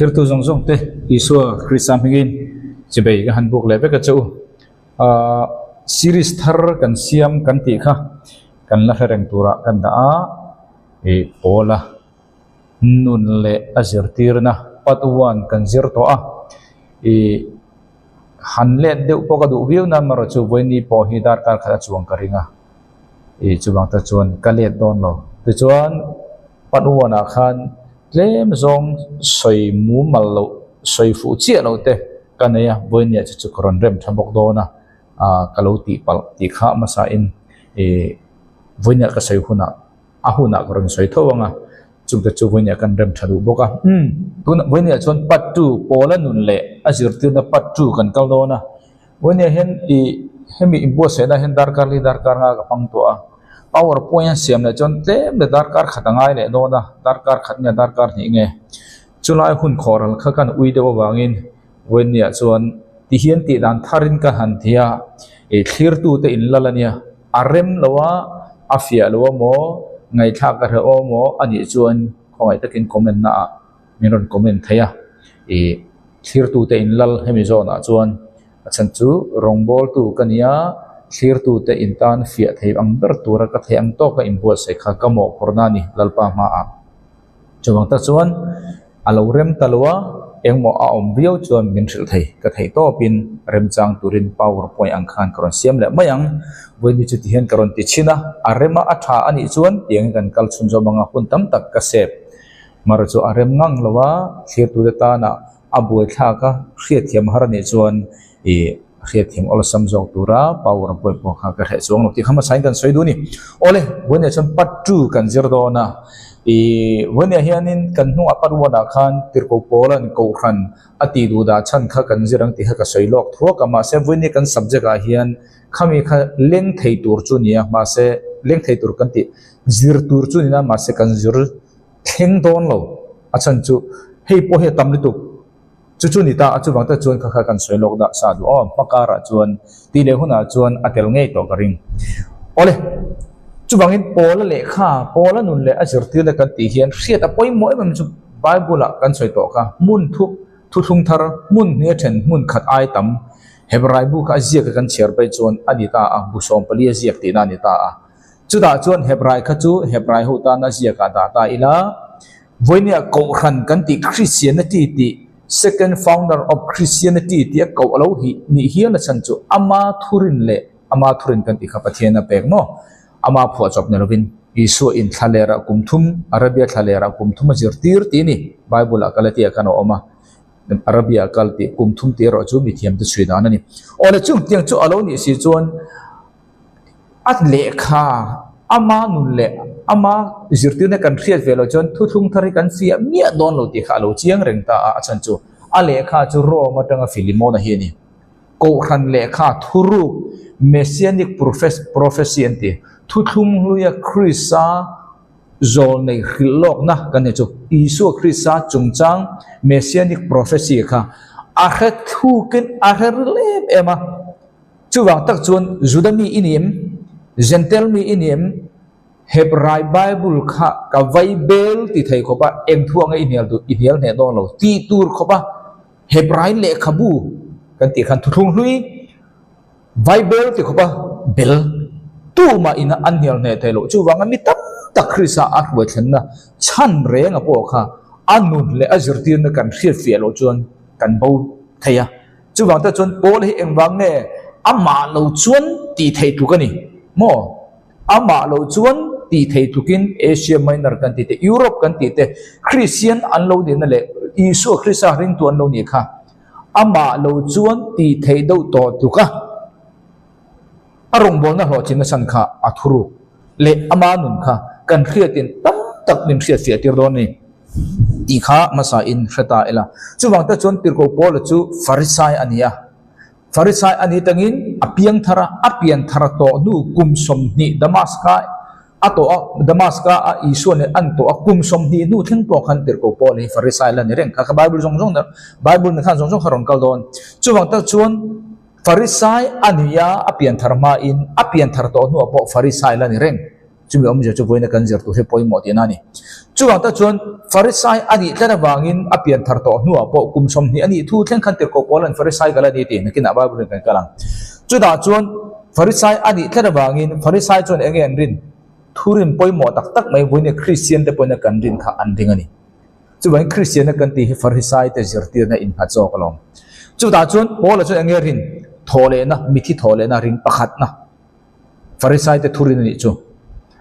Thirtu zawng zawng te Isua Krista hmingin chibei ka han buk leh vek a che u. Ahh series thar kan siam kan tih kha kan la hre reng turah kan dah a, ih Paula nun leh a zirtirna part one kan zir tawh a, ih han let deuh pawh ka duh viau nan marawh chu vawiini pawh hi darkar khat a chuang ka ring a, ih chuvang te chuan ka let dawn lo. Tichuan part one ah khan tlem zawng sawi mumal loh sawi fuh chiah loh te ka nei a, vawiini ah chu chu ka rawn rem tha bawk dawn a, ah ka lo tih palh tih kha hmasa in ih vawiini ah ka sawi hunah a hunah ka rawn sawi tho ang a, chungte chu vawinia kan rem tha duh bawk a. Umm, tunah vawinia chuan part two Pawla nun leh a zirtirna part two kan kal dawn a, vawinia hian ih hemi inbuatsaihna hian darkar li darkar nga ka hmang tawh a, power point a siam leh chuan tlem leh darkar khat a ngai leh dawn a, darkar khat nge darkar hnih nge chulai hun khawhral kha kan ui deuh avangin vawinia chuan tihian tih dan tharin ka han ti a, ih thlirtute inlal a nia. A rem lo a, a fiah lo a maw, ngaihthlak ka hre aw maw a nih chuan khawngaih takin comment na ah min rawn comment thei a, ih thlirtute in lal hemi zawnah chuan a chhan chu rawngbawltu ka nia, thlirtute in tan fiah thei ang ber tura ka theih ang tawka inbuatsaih kha ka mawhphurhna a ni Lalpa hmaah. Chuvang tak chuan a lo rem ta lo a, engmaw a awm viau chuan min hrilh thei. Ka theih tawpin remchang turin power point ang khan ka rawn siam leh mai ang. Vawiin chu tihian ka rawn ti chhin a, a rema a tha a nih chuan tiangin kan kal chhunzawm anga hun tam tak ka sep. Mara chu a rem ngang lo a, thlirtute tana a buaithlak a, hriatthiam har a nih chuan ih hriatthiam awlsam zawk tura power point pawh kha ka hreh chuang lo tih kha hmasain kan sawi duh a ni. Awle, vawiinah chuan part two kan zir dawn a, ih vawiinah hianin kan hnungah part one ah khan Tirhkoh Pawla'n Kohhran a tih duh dah chhan kha kan zir ang tih kha ka sawi lawk thuak a, mahse vawiini kan subject ah hian khami kha leng thei tur chu ni a, mahse leng thei tur kan tih zir tur chu ni na mahse kan zir thleng dawn lo a chhan chu hei pawh hi a tam lutuk. Chu chu ni ta a, chuvang tak chuan kha kha kan sawi lawk dah sa duh aw, hma karah chuan tih leh hunah chuan a tel ngei tawh ka ring. Awle, chuvangin Paula lehkha, Paula nun leh a zirtirna kan tih hian hriat a pawimawh em em chu Bible ah kan sawi tawh kha, hmun thu, thuthlung thar, hmun hnih a then hmun khat ai tam Hebrai bu kha a ziak a kan chhiar phei chuan a ni ta a, bu 14 a ziak tihna a ni ta a. Chutah chuan Hebrai kha chu Hebrai ho tana ziakah dah ta ila, Vawinia Kohhran kan tih Christianity tih Second Founder of Christianity tih a koh a lo hi nih hial a chhan chu ama thurin leh ama thurin kan tih kha Pathian a pek maw? Ama phuahchawp ni lovin Isua in thlalerah kum thum Arabia thlalerah kum thum a zirtir tih a ni. Bible ah Galatia khan a awm a, Arabia a kal tih kum thum tih erawh chu mithiam te chhui dan a ni. Awle chungtiang chu a lo nih si chuan A lehkha, ama nun leh ama zirtirna kan hriat ve loh chuan thuthlung thar hi kan fiah miah dawn lo tih kha a lo chiang reng ta a, a chhan chu a lehkha chu Rome atanga Philemon-a hi a ni. Kohhran lehkha thuruk, Messianic Prophecy an ti, thuthlung hluia Krista zawl nei hrilh lawkna kan ni chu Isua Krista chungchang Messianic Prophecy kha a hre thukin a hre ril em em a. Chuvang tak chuan Juda mi i ni em? Jentail mi i ni em? Hebrai Bible kha ka vai bel ti thei khawp a, eng thu anga i hnial duh, i hnial hneh dawn lo tih tur khawp a Hebrai lehkhabu kan tih khan thuthlung hlui vai bel ti khawp a bel tumah ina an hnial hneh thei loh. Chuvanga mi tam tak Krista a hruai thlenna chhan renga pawh kha a nun leh a zirtirna kan hriatfiah loh chuan kan bo thei a. Chuvang te chuan Paul hi engvang nge amah lo chuan tih theih tluk a ni maw? Amah lo chuan tih theih tlukin Asia Minor kan tih te, Europe kan tih te, Christian an lo nihna leh Isua Krista ringtu an lo nih kha amah lo chuan tih theih deuh tawh tluk a, a rawngbawlna hlawhtlinna chhan kha a thuruk leh ama nun kha kan hriatin tam tak min hriatfiah tir dawn a ni tih kha hmasa in hre ta ila. Chuvang te chuan Tirhkoh Paula chu Farisai a ni a, Farisai a ni tangin a piang thar a, a pian thar tawh hnu kum 20 Damaska a tawh a, Damaska a Isua nen an tawh a, kum 20 hnu thleng pawh khan Tirhkoh Paula hi Farisai la ni reng kha, kha Bible zawng zawng Bible ni khan zawng zawng kha rawn kal dawn. Chuvang tak chuan Farisai a ni a, a pian thar hmain a pian thar tawh hnuah pawh Farisai la ni reng. Chumi awmzia chu vawiina kan zir tur hi pawimawh tihna a ni. Chuvang tak chuan Farisai a nih tlat avangin a pian thar tawh hnuah pawh kum 20 a nih thu thleng khan tirhkoh Paula'n Farisai kal a ni tih nakinah Bible-in kan kal ang. Chutah chuan Farisai a nih tlat avangin Farisai chuan eng nge an rin? Thurin pawimawh tak tak mai vawiina Kristian te pawhin a kan rin kha an ring a ni. Chuvangin Kristianna kan tih hi Farisaite zirtirna innghat zawk alawm. Chutah chuan Paula chuan eng nge rin? Thawhlehna, mithi thawhlehna ring pakhatna Farisaite thurin a nih chu.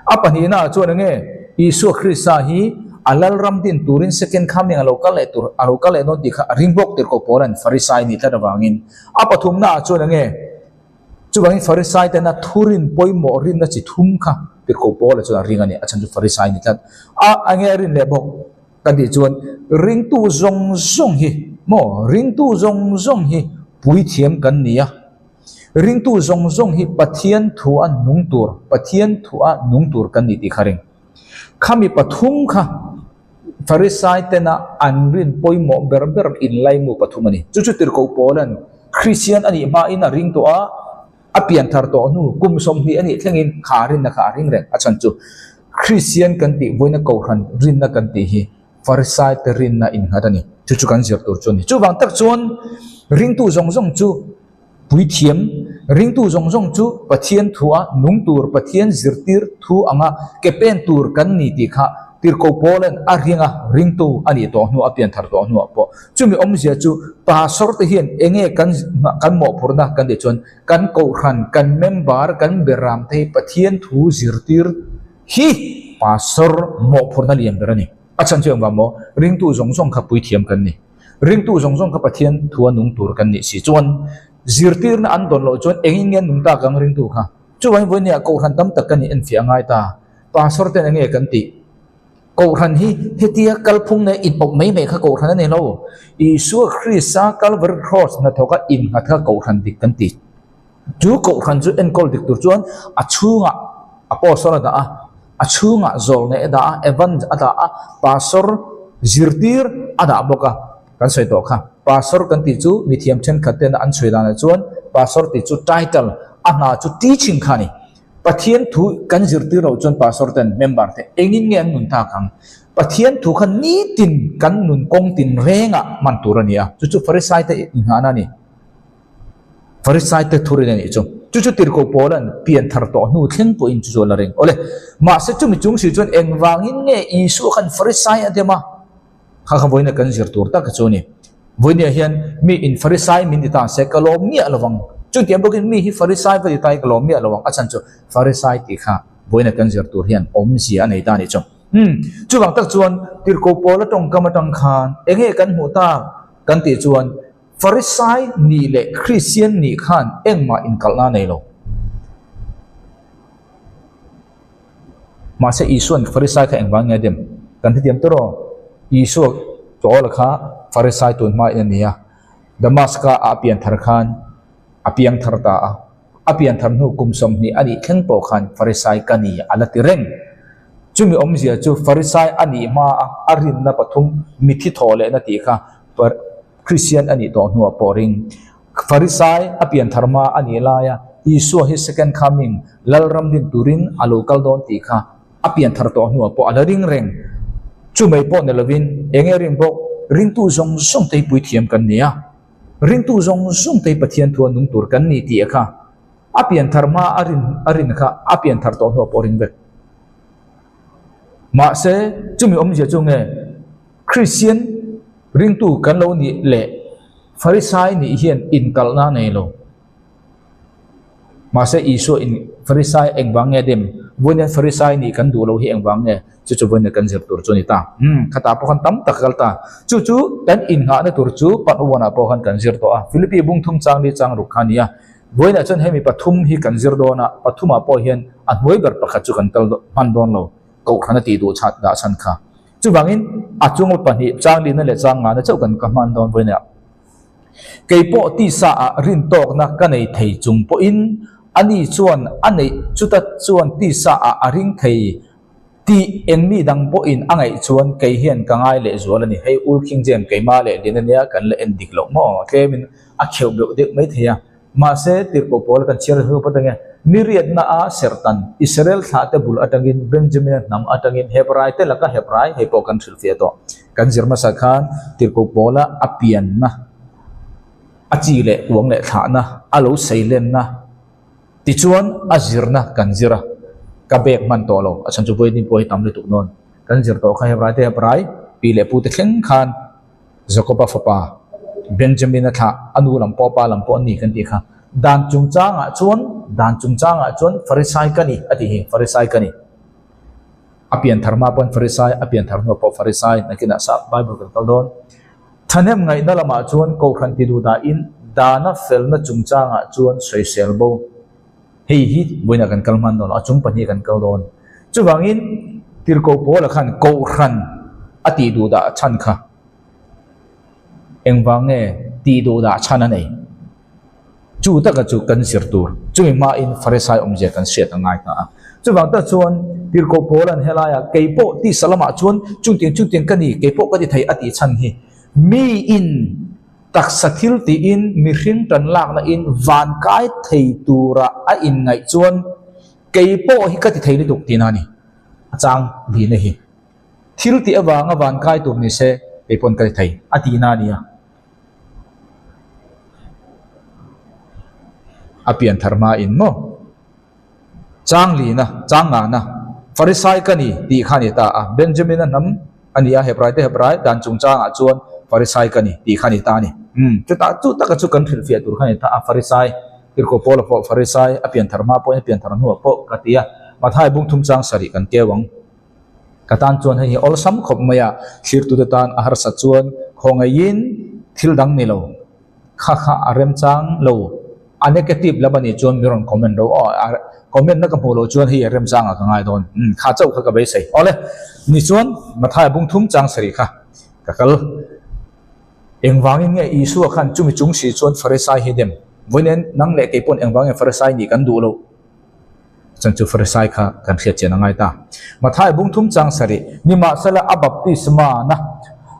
A pahnihnaah chuan eng nge Isua Krista hi a Lalram din turin second coming a lo kal leh tur, a lo kal leh dawn tih kha a ring bawk tirhkoh Paula'n Farisai nih tlat avangin. A pathumnaah chuan eng nge Chuvangin Farisai tena thurin pawimawh rinna chi thum kha tirhkoh Paula chuan a ring a ni, a chhan chu Farisai ni tlat. A enge a rin leh bawk kan tih chuan ringtu zawng zawng hi maw ringtu zawng zawng hi puithiam kan ni a, ringtu zawng zawng hi Pathian thu a nung tur, Pathian thu a nung tur kan ni tih kha ring. Khami pathum kha Farisai tena an rin pawimawh ber ber inlaimu pathum a ni. Chu chu tirhkoh Paula'n Kristian a nih hmain a ring tawh a, a pianthar tawh hnu kum 20 a nih thlengin kha rinna kha a ring reng. A chhan chu Kristian kan tih vawiina Kohhran rinna kan tih hi Farisai te rinna innghat a ni. Chu chu kan zir tur chu a ni. Chuvang tak chuan ringtu zawng zawng chu Puithiam, ringtu zawng zawng chu Pathian thua nung tur, Pathian zirtir thu anga ke pen tur kan ni tih kha Tirhkoh Paula'n a ring a, ringtu a nih tawh hnuah, a pianthar tawh hnuah pawh. Chumi awmzia chu Pastor te hian enge kan kan mawhphurhna kan tih chuan kan kohhran, kan member, kan beram te hi Pathian thu zirtir hi Pastor mawhphurhna lian ber a ni. A chhan chu engvang maw? Ringtu zawng zawng kha puithiam kan ni. Ringtu zawng zawng kha Pathian thua nung tur kan nih si chuan zirtirna an dawn loh chuan engin nge an nung tak ang ringtu kha? Chuvangin vawinia Kohhran tam tak kan inenfiah a ngai ta. Pastor ten enge kan tih? Kohhran hi hetia kalphung leh inawp mai mai kha Kohhran a ni lo. Isua Krista Calvary Cross hnathawka innghat kha Kohhran dik kan ti. Chu Kohhran chu enkawl dik tur chuan a chhungah Apostle a dah a, a chhungah zawlneh a dah a, Evans a dah a, Pastor zirtir a dah bawk a, kan sawi tawh kha. Pastor kan tih chu mithiam thenkhat tena an sawi danah chuan Pastor tih chu title, a hna chu teaching kha a ni. Pathian thu kan zirtir loh chuan Pastor ten member te engin nge an nun tak ang? Pathian thu kha nitin kan nun kawng tin rengah hman tur a ni a, chu chu Farisai te inghahna a ni. Farisai te thurin a nih chu. Chu chu tirhkoh Paula'n pian thar tawh hnu thleng pawhin chu chu a la ring. Awle, mahse chumi chung si chuan engvangin nge Isua khan Farisai a dem a? Kha kha vawiina kan zir tur tak chu a ni. Vawinia hian mi in Farisai min ti ta se ka lawm miah lo vang. Chutiang bawkin mi hi Farisai va ti ta hi ka lawm miah lo vang. A chhan chu Farisai tih kha vawiina kan zir tur hian awmzia a nei ta a nih chu. Umm, chuvang tak chuan tirhkoh Paula tawngkam atang khan enge kan hmuh tak kan tih chuan Farisai nih leh Kristian nih khan engmah inkalhna a nei lo. Mahse Isua'n Farisai kha engvang nge a dem? Kan hrethiam tur aw. Isua Paula kha Farisai tun hmain a ni a, Damaska a pian thar khan a piang thar ta a. A pian thar hnu kum 20 a nih thleng pawh khan Farisai ka ni a la ti reng. Chumi awmzia chu Farisai a nih hmaa a rinna pathum mithi thawh lehna tih kha Kristian a nih tawh hnuah pawh ring. Farisai a pianthar hma a nih laia Isua hi second coming, Lalram din turin a lo kal dawn tih kha a pianthar tawh hnuah pawh a la ring reng. Chumei pawh ni lovin eng nge rin bawk? Ringtu zawng zawng te hi puithiam kan ni a, ringtu zawng zawng te hi Pathian thua nung tur kan ni tih kha a pianthar hma a rin a rin kha a pianthar tawh hnuah pawh ring vek. Mahse chumi awmzia chu nge Kristian Ringtu kan lo nih leh Farisai nih hian inkalhna a nei lo. Mahse Isua in Farisai engvang nge dem? Vawiin Farisai nih kan duh lo hi engvang nge? Chu chu vawiin kan zir tur chu a ni ta. Umm, khatah pawh khan tam tak a kal ta. Chu chu kan innghahna tur chu Part one ah pawh khan kan zir tawh a. Philippi bung thum chang li chang ruk kha a ni a. Vawiinah chuan hemi pathum hi kan zir dawn a, pathumah pawh hian a hnuai ber pakhat chu kan kal hman dawn lo, kohhran a tih duh chhat dah chhan kha. Chuvangin a chunga pahnih changlina leh changngana chauh kan ka hman dawn vawiin ah. Kei pawh tisa ah rin tawkna ka nei thei chung pawhin ani chuan a neih chuta chuan tisa ah a ring thei tih engmi dang pawhin a ngaih chuan kei hian ka ngai leh zual a ni. Hei Ul King James keimah leh Lin ania kan la en dik loh maw? Tlemin a kheuh beuh deuh mai thei a. Mahse tirhkoh pawl kan chhiar hnu phawt ange. Ni riatna a serhtan Israel thlahte bul atangin Benjamina hnam atangin Hebrai te laka Hebrai hei pawh kan hrilhfiah tawh. Kan zir hmasa khan Tirhkoh Paula a pianna, a chi leh kuang leh thlahna, a lo seilenna tichuan a zirna kan zir a, ka bag hman tawh lo, a chhan chu vawiin pawh hi tam lutuk dawn. Kan zir tawh kha Hebrai te Hebrai pi leh pu te thleng khan Jakoba fapa Benjamin-a thlah a nu lam pawh a pa lam pawh a ni kan tih kha. Dan chungchangah chuan dan chungchangah chuan Farisai ka ni a tih hi, Farisai ka ni. A pianthar hma pawn Farisai, a pianthar hnuah pawh Farisai, nakinah sap Bible kan kal dawn. Thahnem ngaihna lamah chuan Kohhran ti duh dahin dana felna chungchangah chuan sawisel bo. Hei hi vawiinah kan kal hman dawn lo, a chung pahnih kan kal dawn. Chuvangin Tirhkoh Paula khan Kohhran a tih duh dah chhan kha engvang nge tih duh dah chhan a nei? Chu taka chu kan zir tur, chumi hmain Farisai awmzia kan hriat a ngai ta a. Chuvang tak chuan Tirhkoh Paula'n helaiah kei pawh tisa lamah chuan chungtiang chungtiang ka ni, kei pawh ka ti thei a tih chhan hi miin Taksa thil tiin mihring tan lakna in van kai thei tura a inngaih chuan kei pawh hi ka ti thei lutuk tihna a ni. A chang lihna hi thil tih avanga van kai tur ni se kei pawn ka ti thei a tihna a ni a. A pian thar hma in maw? Chang lihna, chang ngahna, Farisai ka ni tih kha a ni ta a. Benjamina hnam a ni a, Hebraite Hebrai dan chungchangah chuan Farisai ka ni tih kha a ni ta a ni. Umm, chutah chu taka chu kan hrilhfiah tur kha a ni ta a, Farisai, Tirhkoh Paula pawh Farisai, a pianthar hma pawhin a pianthar hnuah pawh ka ti a, Mathai bungthum chang sarih kan keu ang. Ka tan chuan hei hi awlsam khawp mai a, thlirtute tan a harsat chuan khawngaihin thil dang ni lo. Kha kha a remchang lo. A negative lam a nih chuan mi rawn comment ro aw a comment na ka hmuh loh chuan hei a remchang ah ka ngai dawn. Umm kha chauh kha ka beisei. Awle ni chuan Mathaia bung thum chang sarih kha ka kal. Engvangin nge Isua khan chumi chung si chuan Farisai hi dem? Vawiin nang leh kei pawn engvangin Farisai nih kan duh loh? Chuan chu Farisai kha kan hriat chian a ngai ta. Mathai bung thum chang sarih, nimahsela a baptisma na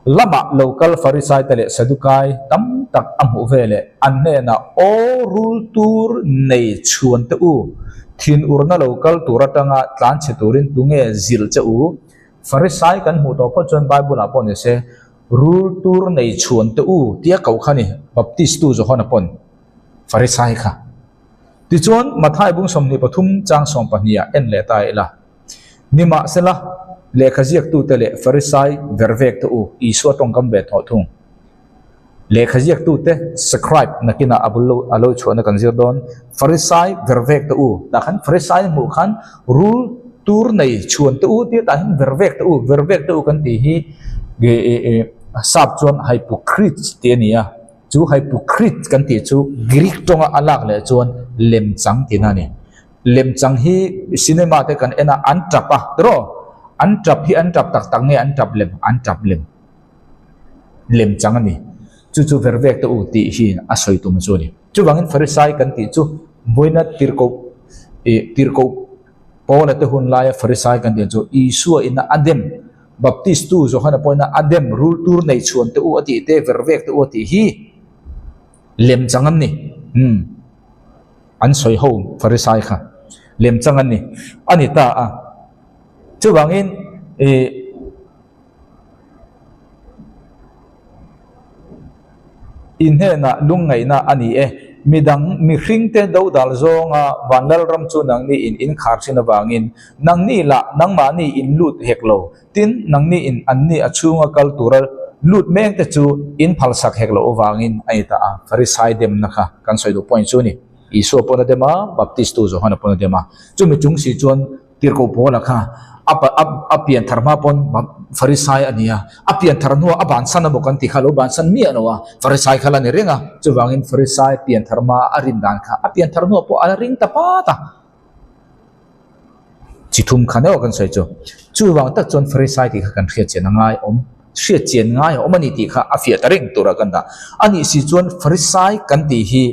lamah lo kal Farisai te leh Sadukai tam tak a hmuh ve leh an hnenah, Aw rul tur nei chhuan te u, thinurna lo kal tur atanga tlan chhe turin tunge zilh che u? Farisai kan hmuh tawh phawt chuan Bible ah pawh ni se, Rul tur nei chhuan te u tia koh kha ni, Baptistu Johana pawn Farisai kha. Tichuan, Mathai bung 23 chang 12 ah en leh ta ila. Nimahsela, lehkha ziaktute leh Farisai vervekte u Isua tawngkam ve thawh thung. Lehkha ziaktute, scribe, nakinah a bul lo a lo chhuahna kan zir dawn. Farisai vervekte u, tah khan Farisai hmuh khan rul tur nei chhuante u tia tah hian vervekte u, vervekte u kan tih hi sap chuan hypocrites tih a ni a. Chu hypocrite kan tih chu Greek tawnga a lak leh chuan lemchang tihna a ni. Lemchang hi cinema te kan en a, an tap a, tiraw? An tap hi an tap tak tak nge an tap lem? An tap lem. Lemchang a ni. Chu chu vervek te u tih hi a sawi tum chu a ni. Chuvangin Farisai kan tih chu vawiina tirhkoh ih tirhkoh Paula te hun laia Farisai kan tih chu Isua ina a dem Baptistu Johana pawhin a dem rul tur nei chhuan te u a tih te, vervek te u a tih hi lem chang an ni. Umm an sawi ho Farisai kha lem chang an ni. A ni ta a. Chuvangin ih In hnenah lungngaihna a ni e. Midang mihringte dodal zawnga Vanlalram chu nangni in inkhar thin avangin nangni lah nangmahni in lut hek lo. Tin, nangni in anni a chhunga kal tura lut mengte chu in phalsak hek loh avangin a ni ta a. Farisai demna kha kan sawi duh point chu a ni. Isua pawn a dem a, Baptistu Johana pawn a dem a. Chumi chung si chuan Tirhkoh Paula kha a a pian thar hma pawn Farisai a ni a, a pian thar hnuah a bansan a maw kan tih kha a lo bansan miah lo a, Farisai kha la ni reng a, chuvangin Farisai pian thar hma a rin dan kha a pian thar hnuah pawh a la ring ta pat a. Chi thum kha neuh kan sawi chu. Chuvang tak chuan Farisai tih kha kan hriat chian a ngai awm, hriat chian ngai a awm a ni tih kha a fiah ta reng tura kan dah. A nih si chuan Farisai kan tih hi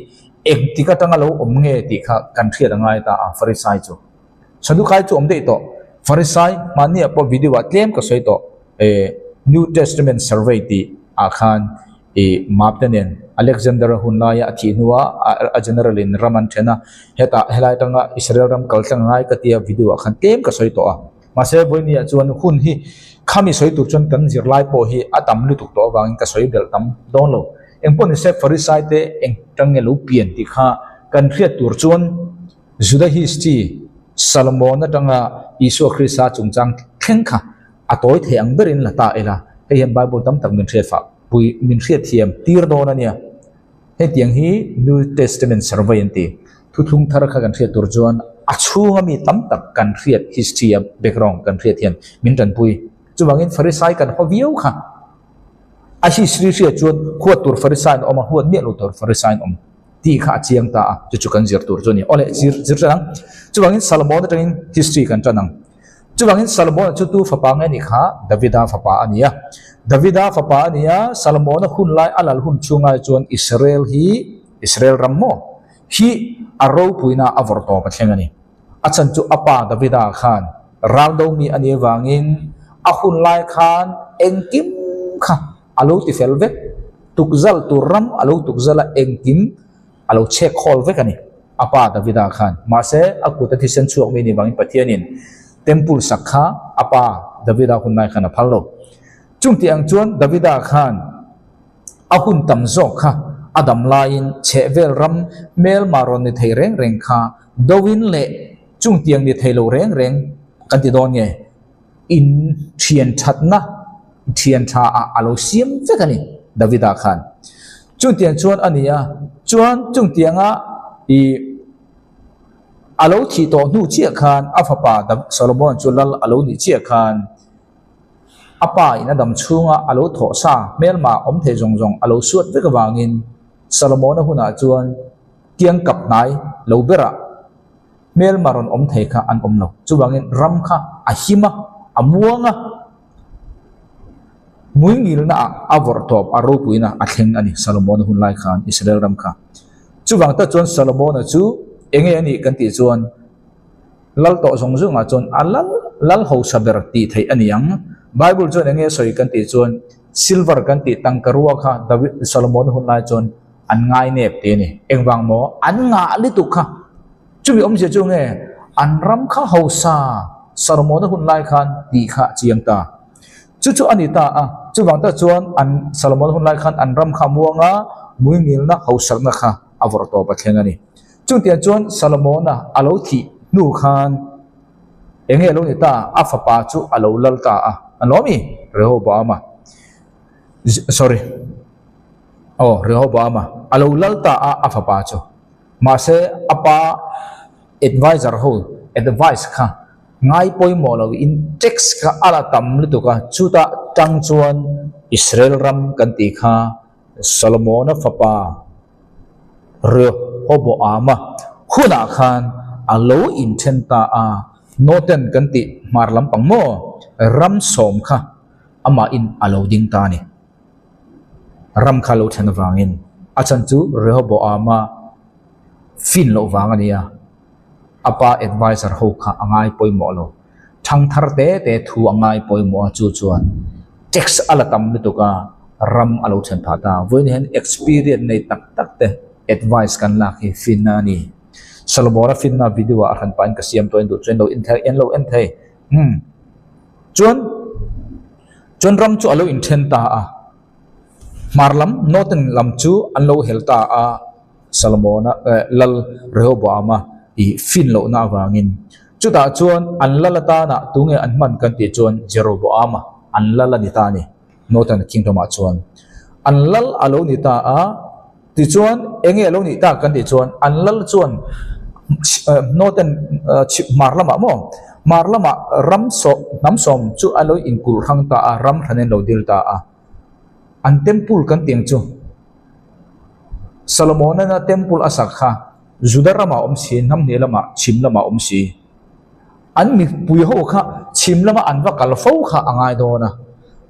engtik atanga lo awm nge tih kha kan hriat a ngai ta a Farisai chu. Sadukai chu awm daih tawh. Farisai hmanni ah pawh video ah tlem ka sawi tawh eh New Testament Survey tih ah khan I map te nen Alexander-a hun laia a thih hnua a general in ram an then a, hetah helai atanga Israel ram kal thleng angai ka tia video ah khan tlem ka sawi tawh a. Mahse vawinia chuan hun hi khami sawi tur chuan kan zirlai pawh hi a tam lutuk tawh avangin ka sawi belh tam dawn lo. Engpawh nise Farisai te eng tang nge lo pian tih kha kan hriat tur chuan Juda history Solomon atanga Isua Krista chungchang thleng kha a tawi thei ang berin la ta ila, hei hian Bible tam tak min hriat fah pui, min hriat thiam tir dawn a nia. Hetiang hi New Testament survey an ti. Thuthlung thar kha kan hriat tur chuan a chhunga mi tam tak kan hriat history a background kan hriat hian min tanpui. Chuvangin Farisai kan haw viau kha a history hriat chuan huat tur Farisai an awm a, huat miah lo tur Farisai an awm tih kha a chiang ta a, chu chu kan zir tur chu a ni. Awle, zir zir tan ang. Chuvangin Salomon atangin history kan tan ang. Chuvangin Salomona chu tu fapa nge nih kha? Davida fapa a ni a. Davida fapa a ni a, Salomona hun lai a lal hun chhungai chuan Israel hi, Israel ram maw, hi a ropuina a vawrh tawp a thleng a ni. A chhan chu a pa Davida khan raldo mi a nih avangin a hun lai khan engkim kha a lo ti fel vek, tukzal tur ram a lo tukzal a engkim A lo chhek khawl vek a ni, a pa Davida khan. Mahse, a kut a thisen chhuak mi ni vangin Pathianin Temple sak kha a pa Davida hun lai khan a phal lo. Chung tih ang chuan Davida khan a hun tam zawk kha a dam laiin chhehvel ram hmelma rawn ni thei reng reng kha doin leh chung tiang ni thei lo reng reng kan ti dawn nge? In thian thatna thian tha ah a lo siam vek a ni Davida khan. Chungtiang chuan a ni a, chuan chungtianga i a lo thih tawh hnu chiah khan a fapa Solomon chu lal a lo nih chiah khan a pa in a dam chhunga a lo thawh sa hmelma awm thei zawng zawng a lo suat vek avangin Solomon-a hunah chuan kiang kap hnai lo berah Hmelma rawn awm thei kha an awm lo. Chuvangin ram kha a him a, a muang a, hmuingilna ah a vawrh tawp, a ropuina a thleng a ni Solomon-a hun lai khan Israel ram kha. Chuvang tak chuan Solomon-a chu enge a nih kan tih chuan lal tawh zawng zawngah chuan a lal lal hausa ber tih theih a ni ang. Bible chuan enge a sawi kan tih chuan silver kan tih tangkarua kha David Solomon-a hun lai chuan An ngai nep tih a ni. Engvang maw? An ngah lutuk kha. Chumi awmzia chu nge? An ram kha hausa Solomon-a hun lai khan tih kha a chiang ta. Chu chu a ni ta a. Chuvang tak chuan an Solomon-a hun lai khan an ram kha a muang a, muingilna hausakna kha a vawrh tawp a thleng a ni. Chutiang chuan Solomon-a a lo thih hnu khan eng nge a lo ni ta? A fapa chu a lo lal ta a. An lawm i? Rehoboam-a. Sorry. Aw, Rehoboama a lo lal ta a, a fapa chu. Mahse, a pa advisor ho advice kha ngai pawimawh lo in tax kha a la tam lutuk a, chutah tang chuan Israel ram kan tih kha Solomona fapa Rehoboama hunah khan a lo inthen ta a, Northern kan tih hmar lampang maw ram sawm kha amahin a lo ding ta a ni. Ram kha lo thlen avangin a chhan chu Rehoboama fin loh vang a ni a, a pa adviser ho kha a ngai pawimawh lo. Thangthar te te thu a ngai pawimawh a, chu chuan tax a la tam lutuk a, ram a lo thlen phah ta. Vawiin hian experience nei tak tak te advice kan lak hi finna a ni. Solomon-a finna video ah a hran pahin ka siam tawh in duh chuan in lo en thei. Umm. Chuan chuan ram chu a lo inthen ta a, hmar lam northern lam chu an lo hel ta a, Solomon-a eh lal Rehoboam-a ih fin lohna avangin. Chutah chuan an lal atana tunge an hman kan tih chuan Jeroboam-a an lal a ni ta a ni, northern kingdom-ah chuan. An lal a lo ni ta a. Tichuan, enge a lo nih tak kan tih chuan an lal chuan Northern chhip hmar lamah maw? Hmar lamah ram sawm hnam sawm chu a lo inkulh hrang ta a, ram hran in lo dil ta a. An temple kan tih ang chu Solomon-a temple a sak kha Juda ramah a awm si, hnam hnih lamah chhim lamah a awm si. An mipui ho kha chhim lama an va kal fo kha a ngai dawn a.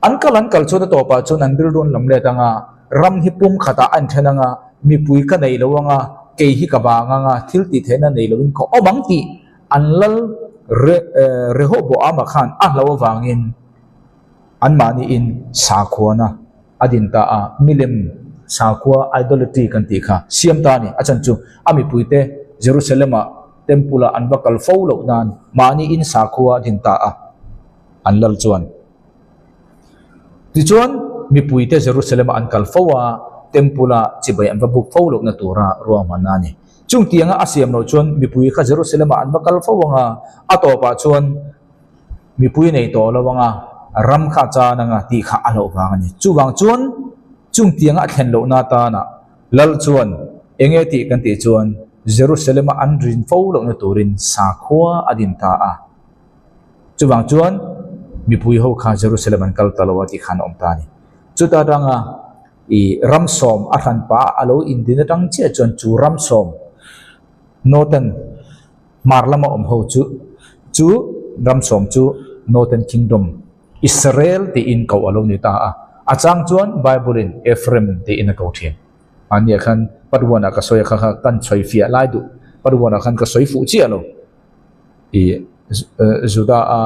An kal an kal chuan a tawpah chuan an rilru an lam let ang a, ram hi pum khatah a inthen ang a, mipui ka nei lo ang a, kei hi ka vang ang a, thil tih theihna nei loin ka awm ang tih an lal Rehoboama khan a hlo avangin anmahniin sakhuana. a din ta a, milem sakhua, idolatry, kan tih kha siam ta a ni. A chhan chu a mipuite Jerusalem-ah temple-ah an va kal fo loh nan mahni in sakhua a din ta a, an lal chuan. Tichuan, mipuite Jerusalem-ah an kal fo a, temple-ah chibai an va buk fo lohna tura ruahmanna a ni. Chung tianga a siam loh chuan mipui kha Jerusalem-ah an va kal fo ang a, a tawpah chuan mipui nei tawh lo ang a, ram kha a chan ang a tih kha a hlauh vang a ni. Chuvang chuan chung tianga a thlen lohna atana Lal chuan eng nge tih kan tih chuan Jerusalem-a an rin fo lohna turin sakhua a din ta a. Chuvang chuan mipui ho kha Jerusalem an kal ta lo a tih khan a awm ta a ni. Chuta atanga I ramsawm a hran pah a lo indin atang chiah chuan chu ramsawm Northern hmar lama awm ho chu chu ramsawm chu Northern Kingdom Israel tiin koh a lo ni ta a. A chang chuan Bible in Ephraim tiin a ko thin. Mahniah khan Pathuanah ka sawi a kha kha kan sawi fiah lai duh Pathuanah khan ka sawi fuh chiah lo. I Juda a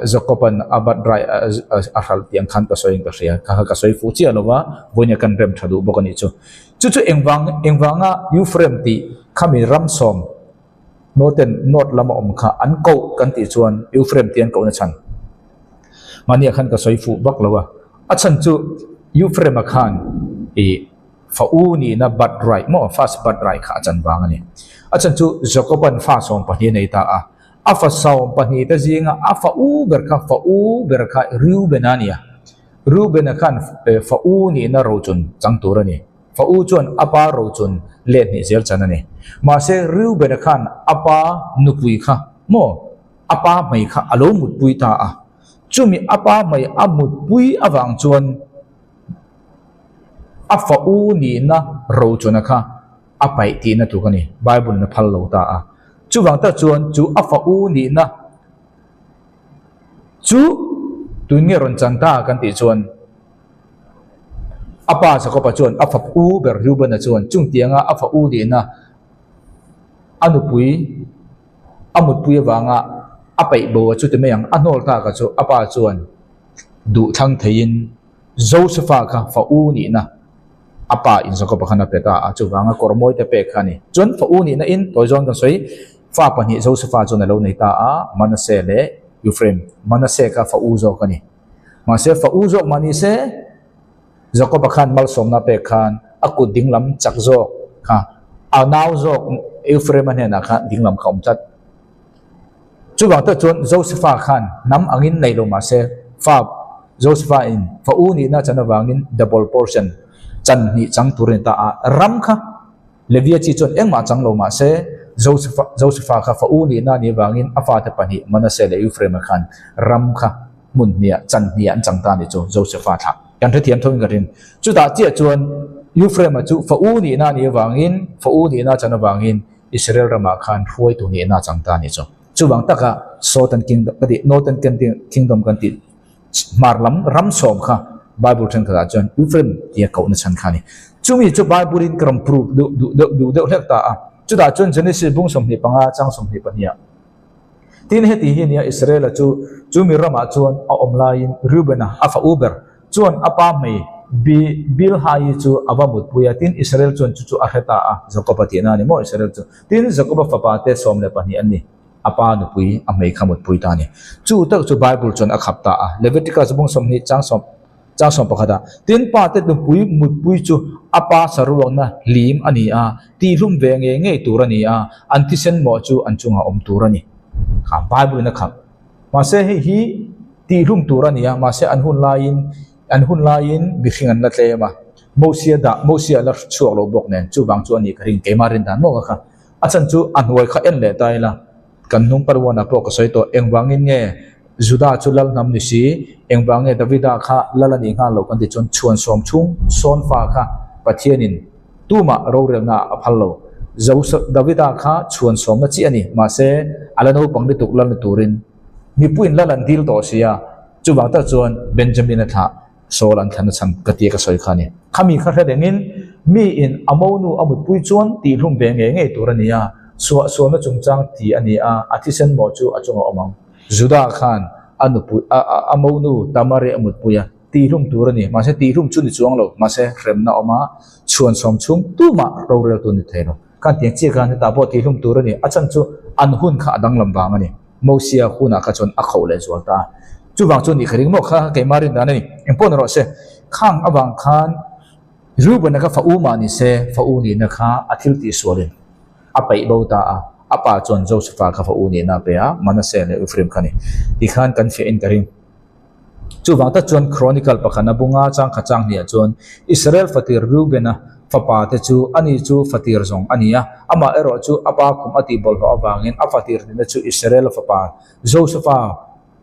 Jacob-a'n a bat rai a hralh tih ang khan ka sawi in ka hria. Kha kha ka sawi fuh chiah lo va, vawiin kan rem tha duh bawk a nih chu. Chu chu engvang engvanga Ephraim tih khami ram sawm Northern North lama awm kha an koh kan tih chuan Ephraim tih an kohna chhan. Mahniah khan ka sawi fuh vak lo a. A chhan chu Ephraim-a khan i Fa u nihna birthright maw, first birthright kha a chan vang a ni. A chan chu Jacob-a'n fa 12 a nei ta a. A fa 12 te zinga a fa u ber kha fa u ber kha Reuben-a a ni a. Reuben-a khan fa u nihna rochun chang tur a ni. Fa u chuan a pa rochun let hnih zel chan a ni. Mahse Reuben-a khan a pa nupui kha maw, a pa hmei kha a lo mutpui ta a. Chumi a pa hmei a mutpui avang chuan A fa u nihna rochuna kha a paih tihna tluk a ni, Bible in a phal lo ta a. Chuvang tak chuan chu a fa u nihna chu tun nge rawn chan ta kan tih chuan a pa Jakob-a chuan a fa u ber Reuben-a chuan chung tianga a fa u nihna a nupui a mutpui avanga a paih bo a chuti mai ang a hnawl tak a chu a pa chuan duhthlang theiin Josefa kha fa u nihna a pa in Jakob-a khan a pe ta a, chuvanga kawr mawi te pek kha a ni. Chuan fa u nihna in tawi zawn kan sawi, fa pahnih Josefa chuan a lo nei ta a, Manasseh leh Ephraim. Manasseh kha fa u zawk a ni. Mahse fa u zawk mah ni se, Jakob-a khan malsawmna pek khan a kut dinglam chak zawk kha a nau zawk Ephraim-a hnenah khan dinglam kha a awm tlat. Chuvang tak chuan Josefa khan hnam angin nei lo mahse fa Josefa in fa u nihna chan avangin double portion chan hnih chang tur a ni ta a, ram kha Levia chi chuan engmah chang lo mahse Josefa Josefa kha fa u nihna a nih avangin a fate pahnih Manasseh leh Ephraim-a khan ram kha hmun hniah chan hniah an chang ta a nih chu Josefa thlah kan hrethiam tho in ka ring. Chutah chiah chuan Ephraim-a chu fa u nihna a nih avangin fa u nihna chan avangin Israel ramah khan hruaitu nihna a chang ta a nih chu. Chuvang taka Southern Kingdom ka tih, Northern Kingdom kan tih hmar lam ram sawm kha Bible thenkhatah chuan Ephraim tia kohna chhan kha a ni. Chumi chu Bible in ka rawn prove duh duh deuh duh deuh hlek ta a. Chutah chuan Genesis bung 25 chang 22 ah Tin heti hi nia Israela chu chumi ramah chuan a awm laiin Reuben-a a fa u ber Chuan a pa hmei Bi Bilhai chu a va mutpui a, tin Israel chuan chu chu a hre ta a, Jakob-a tihna a ni maw Israel chu. Tin Jakob-a fapa te 12 an ni, a pa nupui a hmei kha mutpui ta a ni. Chu tak chu Bible chuan a khap ta a, Leviticus bung 20 chang sawm chang sawm pakhat ah, Tin pa te nupui mutpui chu a pa saruakna hlim a ni a, tihlum ve ngei ngei tur a ni a, an thisen mawh chu an chungah awm tur a ni. Kha Bible in a khap. Mahse hei hi Tihhlum tur a ni a, mahse an hun laiin an hun laiin mihring an la tlem a, Mosia dah Mosia la chhuak lo bawk nen chuvang chu a nih ka ring keimah rin dan maw ka kha. A chhan chu a hnuai kha en leh ta ila, kan hnung Parwana pawh ka sawi tawh, engvangin nge Juda chu lal hnam ni si, engvang nge Davida kha lal a nih nghal lo kan ti chuan chhuan sawm chhung sawn fa kha Pathianin tumah rorelna a phal lo. Davida kha chhuan sawmna chiah a ni, mahse a la naupang lutuk lal ni turin. Mipuiin lal an dil tawh si a, chuvang tak chuan Benjamin-a thlah Saul an thlan a chhan ka tia ka sawi kha a ni. Khami kha hre rengin miin a monu a mutpui chuan tihhlum ve ngei ngei tur a ni a, suahsualna chungchang ti a ni a, a thisen mawh chu a chungah awm ang. Judah khan a nupui a a monu Tamari a mutpui a. Tihhlum tur a ni. Mahse tihhlum chu ni chuang lo. Mahse hremna awm a, chhuan sawm chhung tumah roreltu ni thei lo. Khan tiang chiah khan hetah pawh tihhlum tur a ni. A chhan chu an hun kha a danglam vang a ni. Mosia hunah kha chuan a khauh leh zual ta a. Chuvang chu nih ka ring maw kha keimah rin dan a ni. Engpawh ni rawh se, khang avang khan Reuben-a kha fa u mah ni se, fa u nihna kha a thil tihsualin a peih bo ta a. A pa chuan Joseph-a kha fa u nihna a pe a, Manasseh leh Ephraim kha ni. Tikhan kan fiahin ka ring. Chuvang tak chuan Chronicle pakhat a bunga changkhat chang hniah chuan Israel fatir Reuben-a fapa te chu ani chu fatir zawng a ni a, amah erawh chu a pa khum a tih bawlhhlawh avangin a fatir nihna chu Israel fapa Joseph-a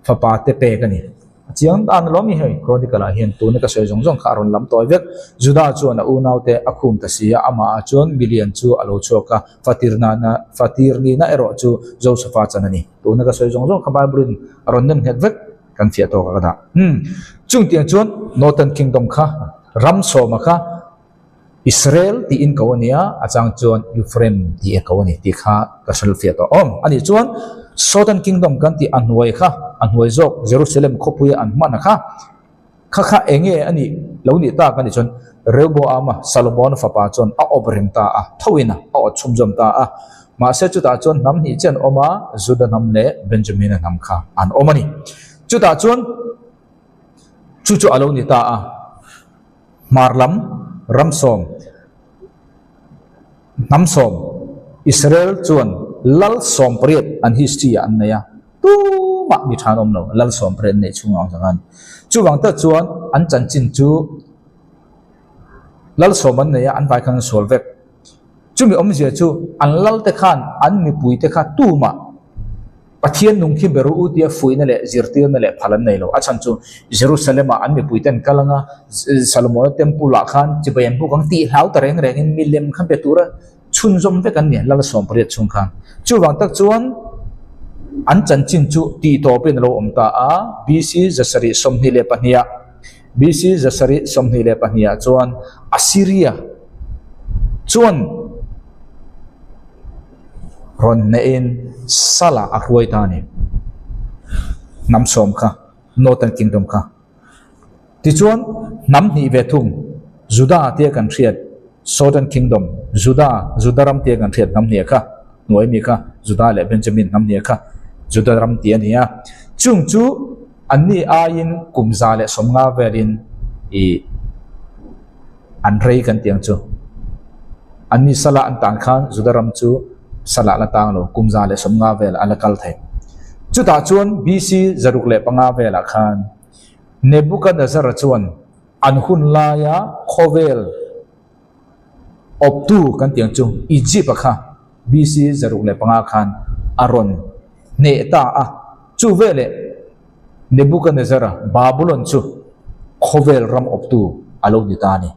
fapa te pek a ni. A chiang dan alawm i hei Chronicle ah hian tuna ka sawi zawng zawng kha a rawn lam tawi vek. Judah chuan a unaute a khum ta si a, amah ah chuan milian chu a lo chhuak a, fatir nana fatir nihna erawh chu Joseph-a chan a ni. Tuna ka sawi zawng zawng kha Bible in a rawn nem nghet vek. Kan fiah tawk a ka dah. Umm. Chung tiang chuan Northern Kingdom kha ram sawma kha Israel tiin ko a nia, a chang chuan Ephraim tih a ko a ni tih kha ka hrilh fiah tawh awm. A nih chuan Southern Kingdom kan tih a hnuai kha, a hnuai zawk Jerusalem khawpuia an hman a kha, kha kha eng nge a nih lo nih tak a nih chuan Rehoboama, Salomona fapa chuan a awp reng ta a, thoin a a awt chhumzawm ta a. Mahse chutah chuan hnam hnih chiah an awm a, Juda hnam leh Benjamina hnam kha an awm a ni. Chutah chuan chu chu a lo ni ta a, hmar lam ram sawm, hnam sawm, Israel chuan lal sawm pariat an history ah an nei a, tumah mi tha an awm lo, lal sawm pariat an neih chhung ang khan. Chuvang tak chuan an chanchin chu lal sawm an nei a, an vai khan an sual vek. Chumi awmzia chu an lalte khan an mipuite kha tumah Pathian nung khi ber u tia fuihna leh zirtirna leh phal an nei lo. A chhan chu Jerusalem-ah an mipuite an kal anga Salomona Temple-ah khan chibai an buk ang tih hlau ta reng rengin milem kha be tura chhunzawm vek an ni lal 18 chhung khan. Chuvang tak chuan an chanchin chu tihtawpin a lo awm ta a, BC 722-ah. BC 722 ah chuan Assyria chuan rawn hnehin Salah a hruai ta a ni. Hnam sawm kha, Northern Kingdom kha. Tichuan hnam hnih ve thung Juda tia kan hriat Southern Kingdom, Juda, Juda ram tia kan hriat hnam hnih kha, hnuai mi kha Juda leh Benjamin hnam hnih kha Juda ram tih a ni a. Chung chu Anni aiin kum 150 velin ih an rei kan tih ang chu. Anni salah an tan khan Juda ram chu salah la tang lo, kum 150 vel a la kal thei. Chutah chuan BC 605 velah khan Nebuchadnezzar-a chuan an hun laia khawvel awptu kan tih ang chu Egypt-a kha BC 605 khan a rawn hneh ta a. Chu veleh Nebuchadnezzar-a Babulon chu khawvel ram awptu a lo ni ta a ni,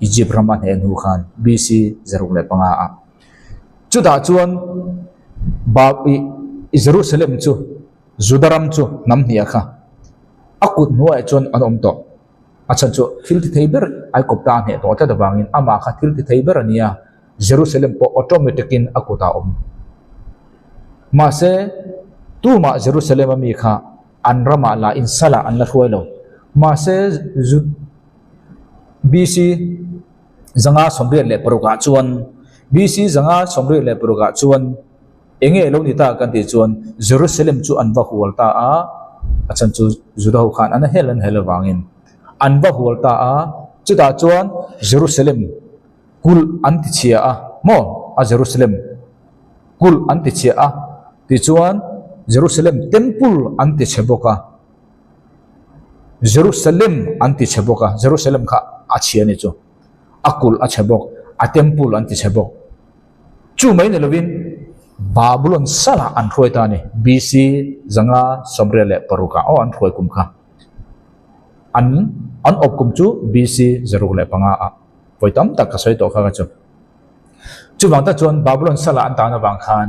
Egypt ram a hneh hnu khan BC 605 ah. Chutah chuan Jerusalem chu Juda ram chu hnam hniah kha a kut hnuaiah chuan an awm tawh. A chhan chu thil ti thei ber Aikawpta a hneh tawh tlat avangin amah kha thil ti thei ber a ni a. Jerusalem pawh automatic in a kutah a awm. Mahse, tumah Jerusalem a mi kha an ramah lah in salah an la hruai lo. Mahse, BC 586 ah chuan BC 586 ah chuan eng nge lo ni ta kan tih chuan Jerusalem chu an va hual ta a, a chhan chu Juda ho khan an hel an hel avangin an va hual ta a, chutah chuan Jerusalem Kulh an ti chhia a maw? A Jerusalem kulh an ti chhia a, tichuan Jerusalem temple an ti chhe bawk a, Jerusalem an ti chhe bawk a, Jerusalem kha a chhia ni chu, a kulh a chhe bawk, a temple an ti chhe bawk. Chu mai ni lovin Babulon salah an hruai ta a ni, BC 586 ah aw an hruai kum kha. An an awp kum chu BC 605 ah. Vawi tam tak ka sawi tawh kha ka chu. Chuvang tak chuan Babylon sala an tan avang khan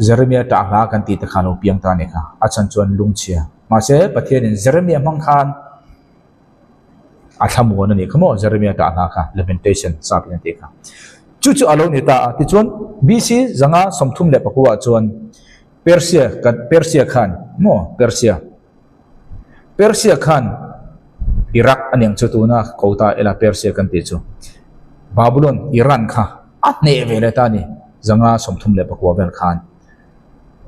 Jeremia tah hla kan tih te kha lo piang ta a ni kha. A chhan chuan lungchhia. Mahse Pathianin Jeremia hmang khan a thlamuan a nih kha maw Jeremia tah hla kha Lamentation sap in an tih kha. Chu chu a lo ni ta a. Tichuan BC 534 ah chuan Persia kan Persia khan maw Persia. Persia khan Iraq a niang chu tuna ko ta ila Persia kan tih chu Babylon, Iran kha a hneh ve leh ta a ni 534 vel khan.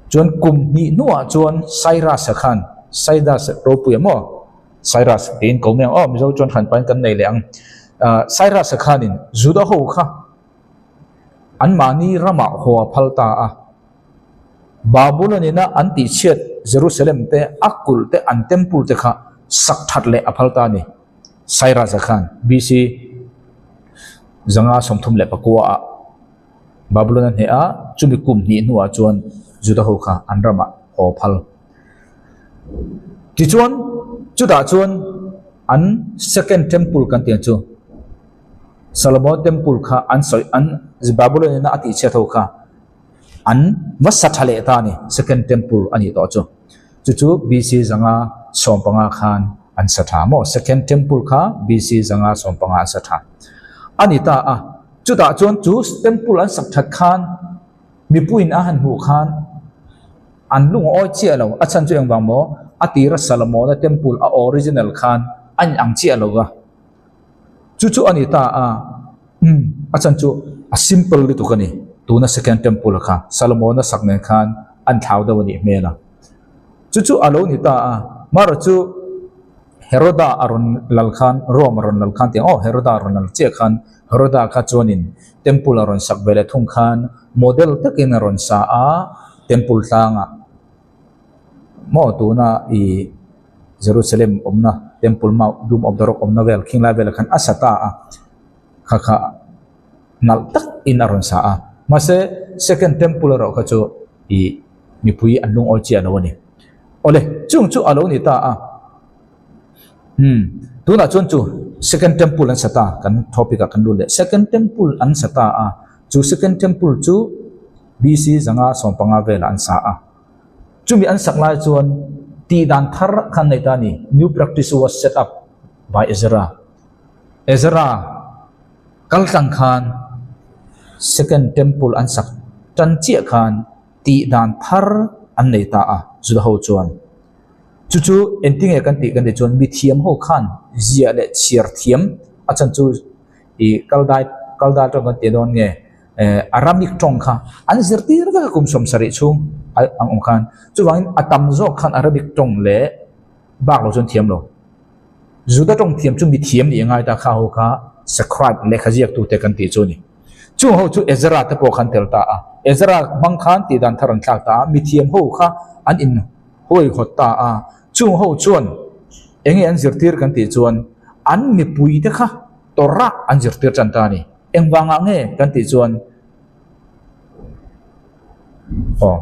Chuan kum hnih hnuah chuan Cyrus-a khan Cyrus ropui a maw? Cyrus tiin ko mai ang aw Mizo chuan hran pahin kan nei leh ang. Cyrus-a khanin Juda ho kha anmahni ramah haw a phal ta a. Babylon ina an tihchhiat Jerusalem te, a kulh te, an temple te kha sak that leh a phal ta a ni. Cyrus-a khan BC 539 ah Babylon a hneh a, chumi kum hnih hnuah chuan Juda ho kha an ramah haw phal. Tichuan, chutah chuan an second temple kan tih ang chu, Solomon temple kha an sawi an Babylon ina a tihchhiat ho kha an va sa tha leh ta a ni, second temple a nih tawh chu. Chu chu BC 515 khan an sa tha maw? Second temple kha BC 515 an sa tha a ni ta a. Chutah chuan chu temple an sak that khan mipuiin a han hmuh khan an lungawi chiah lo. A chhan chu engvang maw? A tira Solomona temple a original khan a inang chiah lo va. Chu chu a ni ta a, umm a chhan chu a simple lutuk a ni. Tuna second temple kha Solomona sak nen khan an thlau deuh a nih hmel a. Chu chu a lo ni ta a, marawh chu Heroda a rawn lal khan, Rome a rawn lal khan tiang aw Heroda a rawn lal chiah khan Heroda kha chuanin temple a rawn sak ve leh thung khan model takin a rawn sa a, temple tlangah maw tuna ih Jerusalem awmna temple mount Dome of the Rock awmna vel khing lai velah khan a sa ta a, kha kha nalh takin a rawn sa a. Mahse second temple erawh kha chu ih mipui an lungawi chiah lo a ni. Awle, chung chu a lo ni ta a. Umm, tunah chuan chu second temple an sa ta, kan topic ah kan lut leh. Second temple an sa ta a, chu second temple chu BC 515 velah an sa a. Chumi an sak lai chuan tih dan thar khan nei ta a ni, new practice was set up by Ezra. Ezra kal tlang khan second temple an sak tan chiah khan tih dan thar an nei ta a, Juda ho chuan. Chu chu engtinge kan tih kan tih chuan mithiam ho khan ziah leh chhiar thiam a chan chu ih kaldai kaldai tawng kan tih dawn nge eh Aramic tawng kha an zirtir vek a kum 70 chhung a ang awm khan. Chuvangin a tam zawk khan Arabic tawng leh bak lo chuan thiam lo. Juda tawng thiam chu mithiam nih a ngai ta kha ho kha scribe lehkha ziaktute kan tih chu a ni. Chung ho chu Ezra te pawh khan tel ta a. Ezra hmang khan tih dan thar an thlak ta a, mithiam ho kha an in huaihawt ta a. Chung ho chuan eng nge an zirtir kan tih chuan an mipui te kha Torah an zirtir tan ta a ni. Engvangah nge kan tih chuan aw.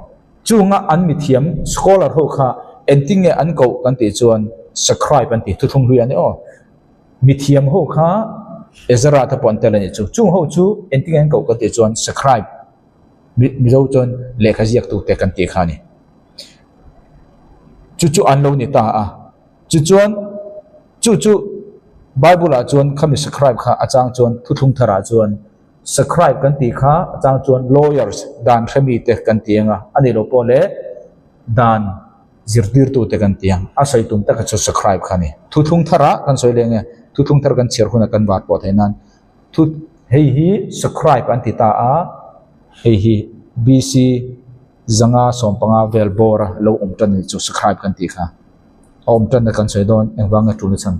Chunga an mithiam scholar ho kha engtin nge an koh kan tih chuan scribe an ti, thuthlung hlui a ni aw. Mithiam ho kha Ezra te pawh an tel a nih chu. Chung ho chu engtin nge an koh kan tih chuan scribe, Mizo chuan lehkha ziaktu te kan tih kha a ni. Chu chu an lo ni ta a. Tichuan chu chu Bible ah chuan khami scribe kha a chang chuan thuthlung tharah chuan Scribe kan tih kha a chang chuan lawyers, dan hremi te kan ti ang a, a nih loh pawh leh dan zirtirtu te kan ti ang. A sawi tum taka chu scribe kha a ni. Thuthlung tharah kan sawi leh nge, thuthlung thar kan chhiar hunah kan var pawh theih nan thu hei hi scribe an ti ta a, hei hi BC 515 vel bawra lo awm tan a nih chu scribe kan tih kha. A awm tanna kan sawi dawn engvang nge tul na chhan.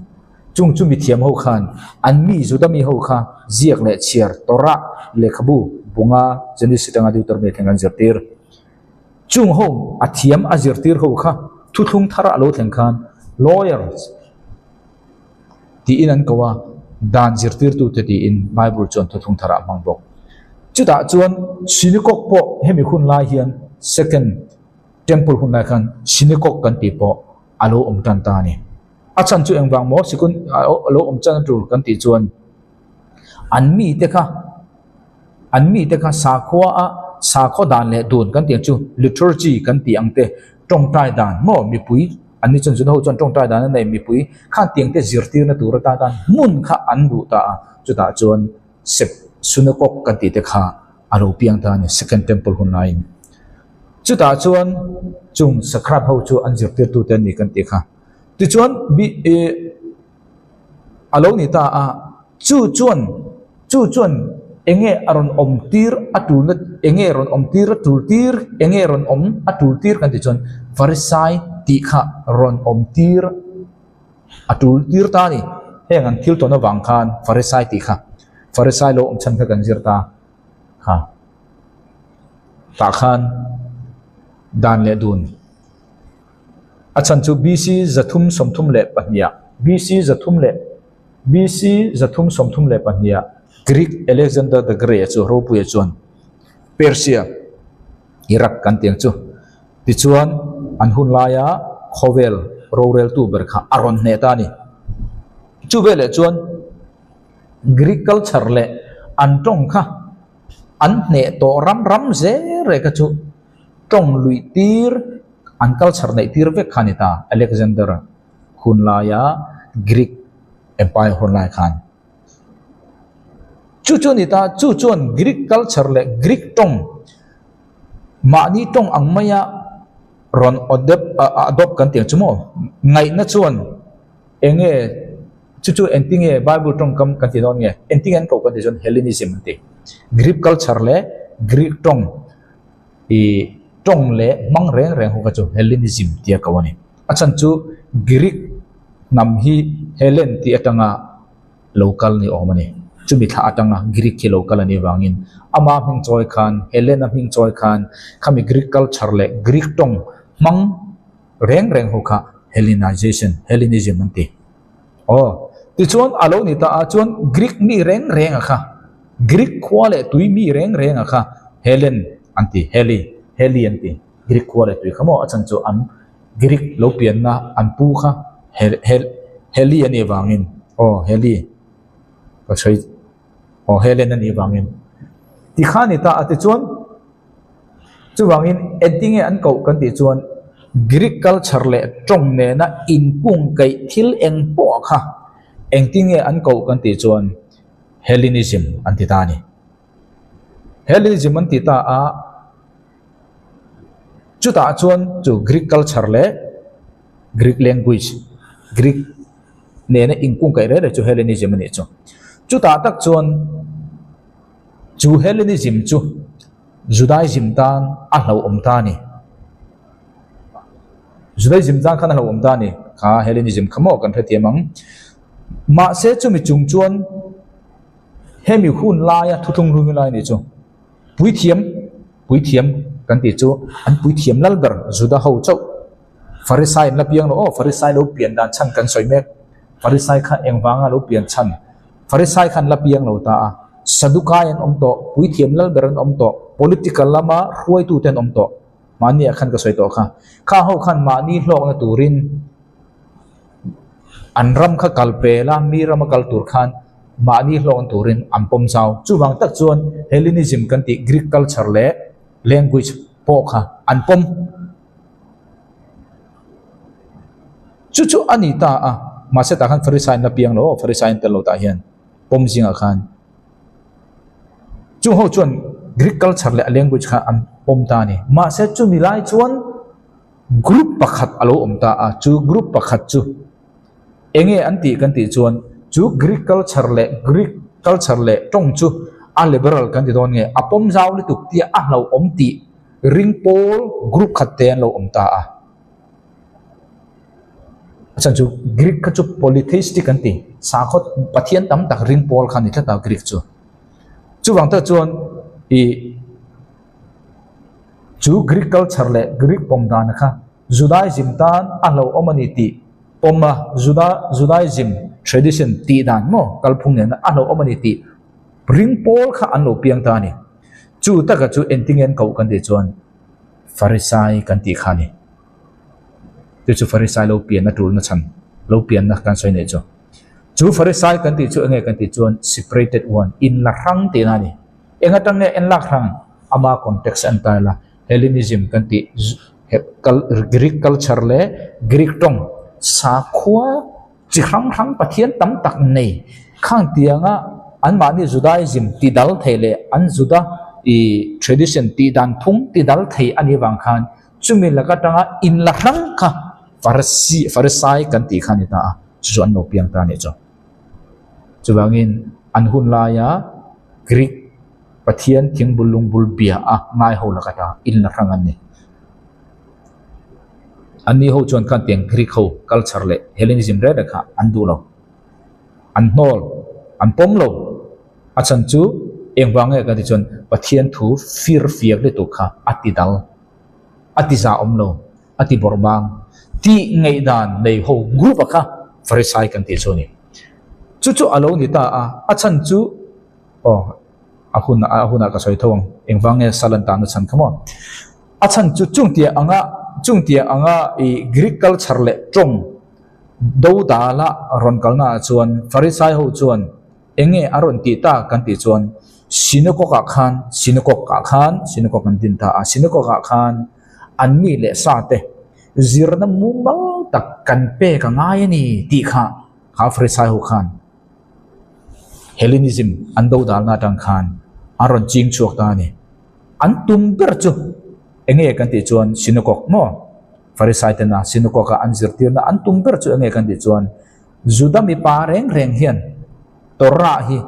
Chung chu mithiam ho khan an mi Juda mi ho kha ziak leh chhiar Torah lehkhabu bunga Genesis atanga Deuteronomy thleng an zirtir. Chung ho a thiam a zirtir ho kha thuthlung thar a lo thleng khan lawyers tiin an ko a, dan zirtirtute tiin Bible chuan thuthlung thar ah a hmang bawk. Chutah chuan synagogue pawh hemi hun lai hian second Temple hun lai khan synagogue kan tih pawh a lo awm tan ta a ni. A chhan chu engvang maw sikun a lo awm chan a tul kan tih chuan an mite kha an mite kha sakhua a sakhaw dan leh dun kan tih ang chu liturgy kan tih ang te tawngtai dan maw mipui an ni chuan zun ho chuan tawngtai dan a nei mipui khan tiang te zirtirna tur atan khan hmun kha an duh ta a chutah chuan sep synagogue kan tih te kha a lo piang ta a ni second temple hun laiin. Chutah chuan chung scribe ho chu an zirtirtute an ni kan tih kha. Tichuan, bi ih a lo ni ta a, chu chuan chu chuan enge a rawn awm tir a tulna enge rawn awm tir a tul tir enge rawn awm a tul tir kan tih chuan Farisai tih kha rawn awm tir a tul tir ta a ni. Heng an thil tawn avang khan Farisai tih kha Farisai lo awm chhan kha kan zir ta kha tah khan dan leh dun. A chhan chu BC 332ah BC zathum leh BC 332ah Greek Alexander the Great-a chu ropuia chuan Persia, Iraq kan tih ang chu tichuan an hun laia khawvel roreltu ber kha a rawn hneh ta a ni. Chu veleh chuan Greek culture leh an tawng kha an hneh tawh ram ram zel reh kha chu tawng luih tir an culture neih tir vek kha a ni ta, Alexander hun laia Greek Empire hun lai khan. Chu chu a ni ta, chu chuan Greek culture leh Greek tawng mahni tawng ang maia rawn adopt kan tih ang chu maw? Ngaihna chuan eng nge chu chu engtinge Bible tawngkam kan ti dawn nge? Engtinge an koh kan tih chuan Hellenism an ti. Greek culture leh Greek tawng I tawng leh hmang reng reng ho kha chu Hellenism tia ko a ni. A chhan chu Greek hnam hi Hellen tih atanga lo kal ni awm a ni. Chumi thlah atanga Greek hi lo kal a nih avangin ama hming chawi khan, Hellen-a hming chawi khan khami Greek culture leh Greek tawng hmang reng reng ho kha Hellenization, Hellenism an ti. Aw, tichuan a lo ni ta a chuan Greek mi reng reng a kha, Greek khua leh tui mi reng reng a kha Helen an ti, Heli, Heli an ti, Greek khua leh tui kha maw a chhan chu an Greek lo pianna an pu kha Hel, Hel, Heli a nih avangin, aw Heli ka sawi, aw Helen a nih avangin ti kha a ni ta a tichuan. Chuvangin engtinge an koh kan tih chuan Greek culture leh tawng nena inkungkaih thil eng pawh kha engtinge an koh kan tih chuan Hellenism an ti ta a ni. Hellenism an ti ta a, chutah chuan chu Greek culture leh Greek language, Greek nena inkungkaih reng reng chu Hellenism a nih chu. Chutah tak chuan. Chu Hellenism chu Judaism tan a hlauhawm ta a ni. Judaism tan khan a hlauhawm ta a ni. Kha Hellenism kha maw kan hrethiam ang. Mahse chumi chung chuan hemi hun laia thuthlung hlui lai ni chu puithiam puithiam kan tih chu an puithiam lal ber Juda ho chauh Farisai an la piang lo aw Farisai lo pian dan chhan kan sawi mek Farisai kha engvanga lo pian chhan Farisai khan la piang lo ta a, Sadukai an awm tawh, puithiam lal ber an awm tawh, political lama hruaitute an awm tawh. Mahniah khan ka sawi tawh kha. Kha ho khan mahni hlawkna turin an ram kha kal pel a, mi rama kal tur khan mahni hlawkna turin an pawm zau. Chuvang tak chuan Hellenism kan tih Greek culture leh language pawh kha an pawm. Chu chu a ni ta a, mahse tah khan Farisai an la piang lo aw, Farisai an tel lo tah hian pawm zingah khan chung ho chuan Greek culture leh a language kha an pawm ta a ni. Mahse chumi lai chuan group pakhat a lo awm ta a, chu group pakhat chu eng nge an tih kan tih chuan chu Greek culture leh Greek culture leh tawng chu a liberal kan ti dawn nge, a pawm zau lutuk tia a hlauhawm tih ring pawl group khat te an lo awm ta a. A chhan chu Greek kha chu polytheistic an ti, sakhaw pathian tam tak ring pawl kha a ni tlat a Greek chu. Chuvang tak chuan ih chu Greek culture leh Greek pawm dan kha Judaism tan a hlauhawm a ni tih pawm a, Juda Judaism tradition tih dan maw kalphung nena a hlauhawm a ni tih ring pawl kha an lo piang ta a ni. Chu taka chu engtinge an koh kan tih chuan Farisai kan tih kha a ni. Chu chu Farisai lo pianna tulna chhan, lo pianna kan sawi neih chu. Chu Farisai kan tih chu enge kan tih chuan separated one, in la hrang tihna a ni. Eng atang nge en lak hrang? Ama context a entai la, Hellenism kan tih Greek culture leh Greek tawng sakhua Chi hrang hrang Pathian tam tak nei khang tianga anmahni Judaism ti dal thei leh an Juda i tradition tih dan phung ti dal thei a nih vang khan chumi lak atanga inla hrang kha Farasi, Farisai kan tih kha a ni ta a, chu chu an lo piang ta a nih chu. Chuvangin an hun laia Greek Pathian thingbul lungbul bia a ngai ho laka ta in la hrang an ni. Anni ho chuan khan tiang Greek ho culture leh Hellenism reng reng kha an duh lo. An hnawl, an pawm lo. A chhan chu engvang nge kan tih chuan Pathian thu fir fiak lutuk kha a ti dal, a ti za awm lo, a ti bawrh bang tih ngaihdan nei ho group a kha Farisai kan tih chu a ni. Chu chu a lo ni ta a, a chhan chu aw a hun a hunah ka sawi tho ang, engvang nge sal an tan a chhan kha maw? A chhan chu chungtiang anga chungtiang anga ih Greek culture leh tawng dodala rawn kalna ah chuan Farisai ho chuan Eng nge a rawn tih ta kan tih chuan Synagogue ah khan Synagogue ah khan Synagogue an din ta a, Synagogue ah khan an mi leh sa te zirna mumal tak kan pek a ngai a ni tih kha kha Farisai ho khan Hellenism an do dalna atang khan an rawn ching chhuak ta a ni. An tum ber chu eng nge kan tih chuan Synagogue maw Farisai tena Synagogue a an zirtirna an tum ber chu eng nge kan tih chuan Juda mipa reng reng hian Torah hi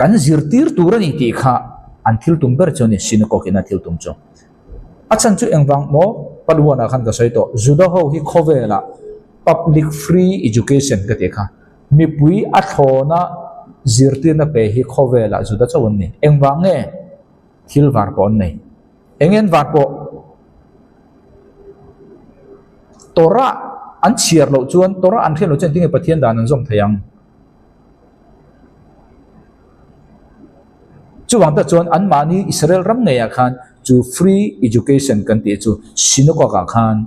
kan zirtir tur a ni tih kha an thil tum ber chu a ni, synagogue in a thil tum chu. A chhan chu engvang maw? Paluanah khan ka sawi tawh, Juda ho hi khawvelah public free education ka tih kha, mipui a thlawna zirtirna pe hi khawvelah Juda chauh an ni. Engvang nge thil var pawh an nei? Eng en var pawh Torah an chhiar loh chuan, Torah an hriat loh chuan engtin nge Pathian dan an zawm thei ang? Chuvang tak chuan anmahni Israel ram ngeiah khan chu free education kan tih chu synagogue ah khan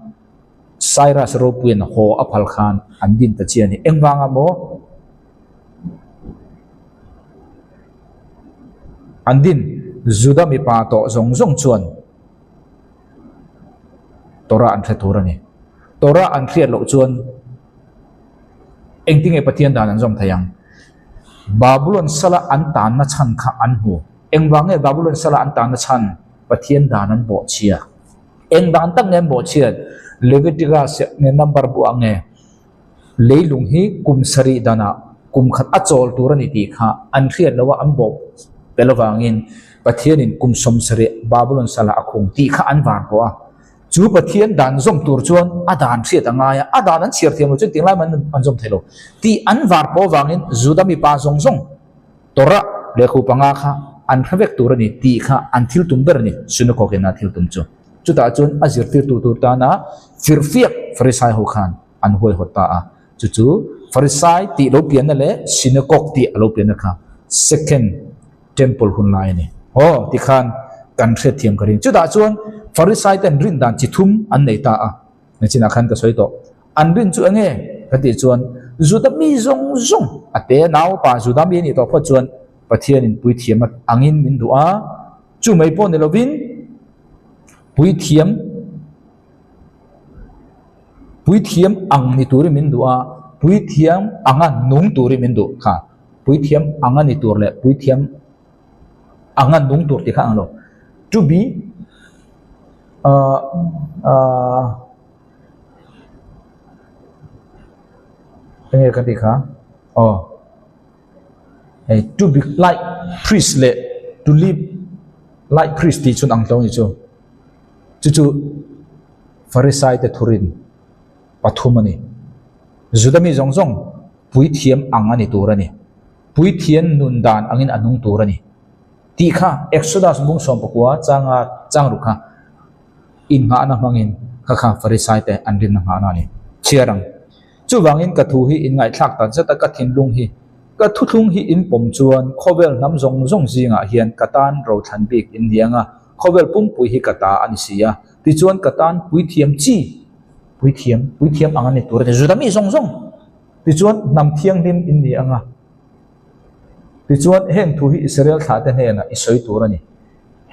Cyrus ropuiin haw a phal khan an din ta chiah a ni. Engvangah maw? An din Juda mipa tawh zawng zawng chuan Torah an hre tur a ni. Torah an hriat loh chuan engtin nge Pathian dan an zawm thei ang? Babulon sala an tanna chhan kha an hmu. Engvang nge Babulon sala an tanna chhan? Pathian dan an bawhchhia. Eng dan tak nge an bawhchhiat? Leviticus nge number buah nge? Leilung hi kum sarih danah kum khat a chawl tur a ni tih kha an hriat loh a, an bawh pel avangin Pathianin kum 70 Babylon salah a khung tih kha an var pawh a. Chu Pathian dan zawm tur chuan a dan hriat a ngai a, a dan an chhiar thiam lo chuan tinglai man an zawm thei lo tih an var pawh avangin Juda mipa zawng zawng Torah lehkhabu panga kha an hre vek tur a ni tih kha an thil tum ber a ni, synagogue in a thil tum chu. Chutah chuan a zirtirtu tur tana firfiak Farisai ho khan an huaihawt ta a, chu chu Farisai tih lo pianna leh synagogue tih a lo pianna kha second temple hun lai a ni. Aw tikhan kan hriatthiam ka ring. Chutah chuan Farisai ten rin dan chi thum an nei ta a, nachinah khan ka sawi tawh. An rin chu enge ka tih chuan Juda mi zawng zawng a te naupa Juda mi a nih tawh phawt chuan Pathianin puithiam angin min duh a, chu mai pawh ni lovin puithiam puithiam ang ni turin min duh a, puithiam anga nung turin min duh kha puithiam anga ni tur leh puithiam anga nung tur tih kha ang lo to be ah ah. Enge ka tih kha aw hei to be like priest leh to live like priest tih chhun ang tlo a ni chu chu chu Farisai te thurin pathum a ni Juda mi zawng zawng puithiam ang a ni tur a ni puithiam nun dan angin a nung tur a ni tih kha Exodus bung 19 changa changruk kha. Innghahna hmangin kha kha Farisai te an rinna nghahna a ni. Chhiar ang. Chuvangin ka thu hi in ngaihthlak tak zet a, ka thinlung hi, ka thuthlung hi in pawm chuan khawvel hnam zawng zawng zingah hian ka tan rothlan bik in ni ang a, khawvel pumpui hi ka ta a ni si a, tichuan ka tan puithiam chi, puithiam, puithiam ang a ni tur a ni, Juda mi zawng zawng, tichuan hnam thianghlim in ni ang a, tichuan heng thu hi Israel thlahte hnenah i sawi tur a ni.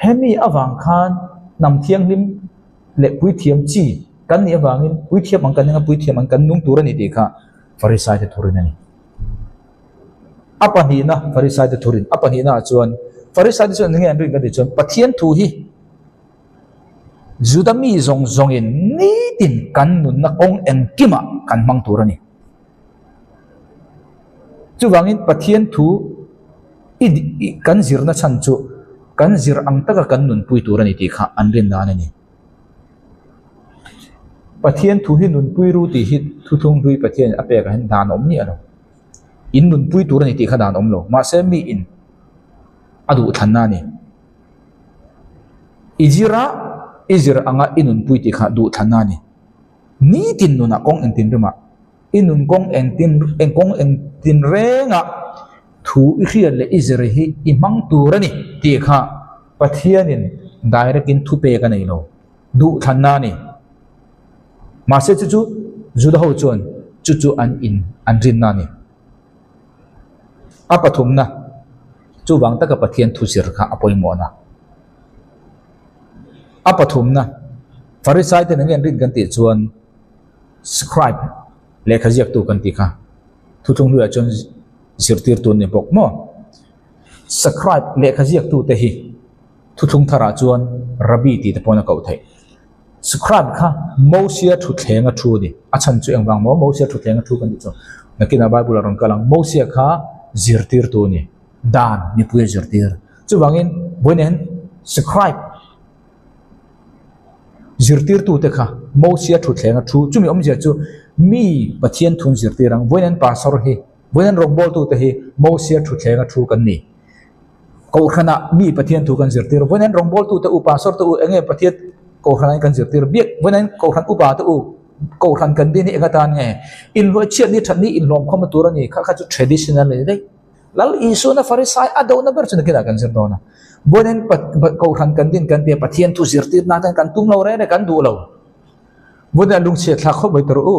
Hemi avang khan hnam thianghlim leh puithiam chi kan nih avangin puithiam ang kan eng a, puithiam ang kan nung tur a ni tih kha Farisaite thurin a ni. A pahnihna Farisaite thurin, a pahnihna ah chuan Farisaite chuan eng nge an rin kan tih chuan Pathian thu hi. Juda mi zawng zawngin nitin kan nunna kawng engkimah kan hmang tur a ni. Chuvangin Pathian thu i kan zirna chhan chu kan zir ang taka kan nunpui tur a ni tih kha an rin dan a ni. Pathian thu hi nunpui ru tih hi thuthlung hlui Pathianin a pekah hian dan awm miah lo. In nunpui tur a ni tih kha dan awm lo. Mahse mi in a duhthlanna a ni. I zir a, i zir anga i nunpui tih kha duhthlanna a ni. Nitin nunah kawng engtin rimah, i nun kawng engtin eng kawng engtin rengah thu i hriat leh i zir hi i hmang tur a ni tih kha Pathianin direct in thupek a nei lo, duhthlanna a ni. Mahse chu chu Juda ho chuan chu chu an in an rinna a ni. A pathumna, chuvang taka Pathian thu zir kha a pawimawhna. A pathumna, Farisai ten enge an rin kan tih chuan scribe lehkha ziaktu kan tih kha thuthlung hluiah chuan zirtirtu an ni bawk maw? Scribe lehkha ziaktute hi thuthlung tharah chuan Rabbi tih te pawhin a koh theih. Scribe kha Mosia thuthlenga thu a ni. A chhan chu engvang maw Mosia thuthlenga thu kan tih chu nakinah Bible ah rawn kal ang. Mosia kha zirtirtu a ni. Dan mipui a zirtir. Chuvangin vawiin scribe zirtirtute kha Mosia thuthlenga thu chumi awmzia chu mi Pathian thun zirtir ang. Vawiin pastor hi vawiin rawngbawltute hi Mosia thuthlenga thu kan ni. Kohhranah mi Pathian thu kan zirtir. Vawiin rawngbawltute u, pastor te u enge Pathian kohhranah kan zirtir biak. Vawiin kohhran upa te u kohhran kan din hi eng atan nge? Inhlawh chhiat ni that ni inhlawmkhawmna tur a ni. Kha kha chu traditional a ni daih. Lal Isuana Farisai a dohna ber chu nakinah kan zir dawn a. Vawiin kohhran kan din kan tia Pathian thu zirtir nan hian kan tum lo reng reng kan duh lo. Vawiin a lungchhiat thlak khawp mai tur u.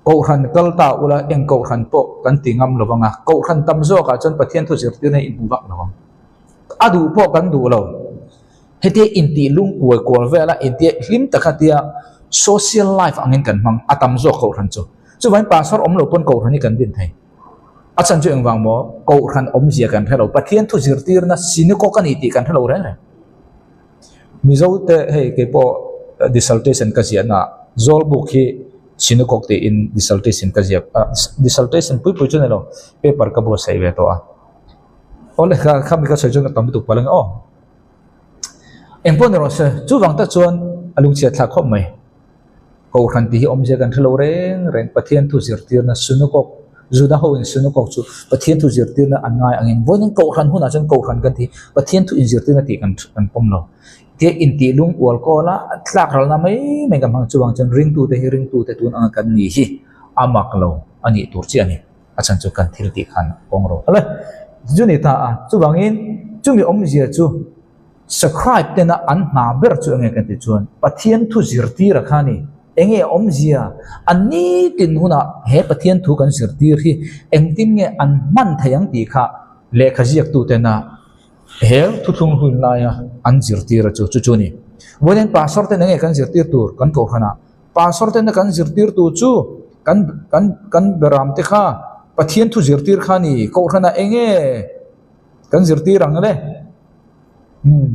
Kohhran kal ta ula eng kohhran pawh kan ti ngam lo vang a, kohhran tam zawkah chuan Pathian thu zirtirna hi inhmu vak lo ang. A duh pawh kan duh lo. Hetia intih lungkuai kual vela intia hlim taka tia social life angin kan hmang a tam zawk kohhran chu. Chuvangin pastor awm lo pawn kohhran hi kan din thei. A chhan chu engvang maw? Kohhran awmzia kan hre lo. Pathian thu zirtirna synagogue a ni tih kan hre lo reng reng. Mizo te hei kei pawh dissertation ka ziah na Zawlbuk hi synagogue tiin dissertation ka ziak a dissertation pui pui chu ni lo paper ka buatsaih ve tawh a awle kha khami ka sawi chuan ka tam lutuk palh ang aw engpawh ni rawh se chuvang tak chuan a lungchhiat thlak khawp mai. Kohhran tih hi awmzia kan hre lo reng reng. Pathian thu zirtirna Synagogue, Juda ho in Synagogue chu Pathian thu zirtirna an ngai angin vawiin Kohhran hunah chuan Kohhran kan ti Pathian thu inzirtirna tih kan kan pawm lo. Tia intih lung ual kawl a, tlak ralna mai mai kan hmang chuvang chuan ringtute hi ringtute tun anga kan ni hi a mak lo a nih tur chiah a ni. A chhan chu kan thil tih khan a kawng ro a le. Chu ni ta a, chuvangin chumi awmzia chu. Scribe tena an hna ber chu enge kan tih chuan Pathian thu zirtir a kha a ni. Enge awmzia? A nitin hunah he Pathian thu kan zirtir hi engtin nge an hman thei ang tih kha lehkha ziaktu tena he thuthlung hun laia an zirtir a chu chu chu a ni. Vawiin pastor ten enge kan zirtir tur kan kohhranah pastor tena kan zirtir tur chu kan kan kan beram te kha Pathian thu zirtir kha a ni. Kohhranah enge kan zirtir ang le? Umm.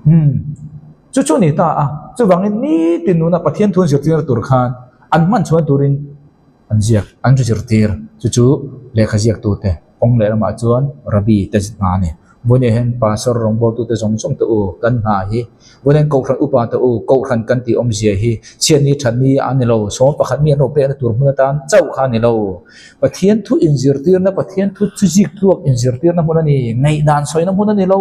Umm. Chu chu ni ta a, chuvangin nitin nuna Pathian thu an zirtir tur khan an hman chhuan turin an ziak, an zirtir. Chu chu lehkha ziaktute kawng leh lamah chuan Rabbi te hna a ni. Vawiin hian Pastor rawngbawltute zawng zawng te u kan hna hi Vawiin Kohhran upa te u Kohhran kan tih awmzia hi chhiatni thatni a ni lo, sawm pakhat mi an ro pekna tur hmun atan chauh kha a ni lo. Pathian thu inzirtirna, Pathian thu chu zik tluak inzirtirna hmun a ni, ngaihdan sawina hmun a ni lo.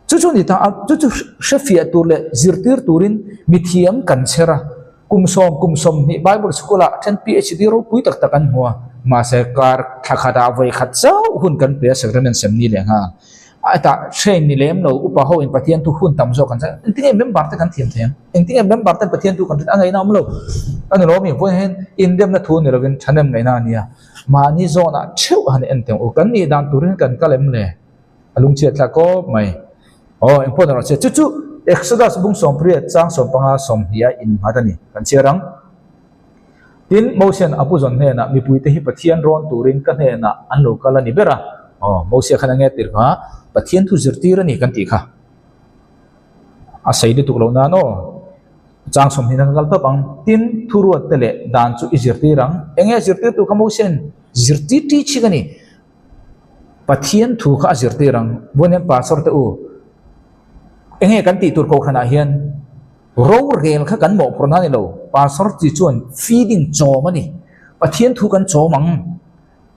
Chu chu ni ta a, chu chu hrefiah tur leh zirtir turin mithiam kan chher a, kum sawm kum sawmhnih Bible school ah then PhD ropui tak tak an hmu a, mahse kar thla khatah vawi khat chauh hun kan pe a sacrament sem ni leh nghal. A tah train ni lem lo, upa ho in Pathian thu hun tam zawk kan chang, engtin nge member te kan thiam thei ang? Engtin nge member ten Pathian thu kan rin a ngaihna awm lo? A ni lawm i, vawiin hian indemna thu ni lovin thahnem ngaihna a nia. Mahni zawnah theuh han en teh u, kan nih dan turin kan kal em le? A lungchhiat thlak khawp mai. Aw, engpawh ni rawh se, chu chu Exodus bung sawmpariat chang sawmpanga sawmhnih a innghat a ni, kan chhiar ang. Tin, Mosian a pu zawn hnenah, Mipuite hi Pathian rawn turin ka hnenah an lo kal a ni ber a. Aw, Mosia khan a nge tir kha Pathian thu zirtir a ni kan tih kha. A sei lutuk loh nan aw, chang 20 a kal tawp ang. Tin, thuruat te leh dan chu i zirtir ang. Enge a zirtir tur kha Mosia'n zirtir teaching a ni. Pathian thu kha a zirtir ang. Vawiin pastor te u, enge kan tih tur kohhranah hian rorel kha kan mawhphurhna a ni lo. Pastor chi chuan feeding chawm a ni. Pathian thu kan chawm ang.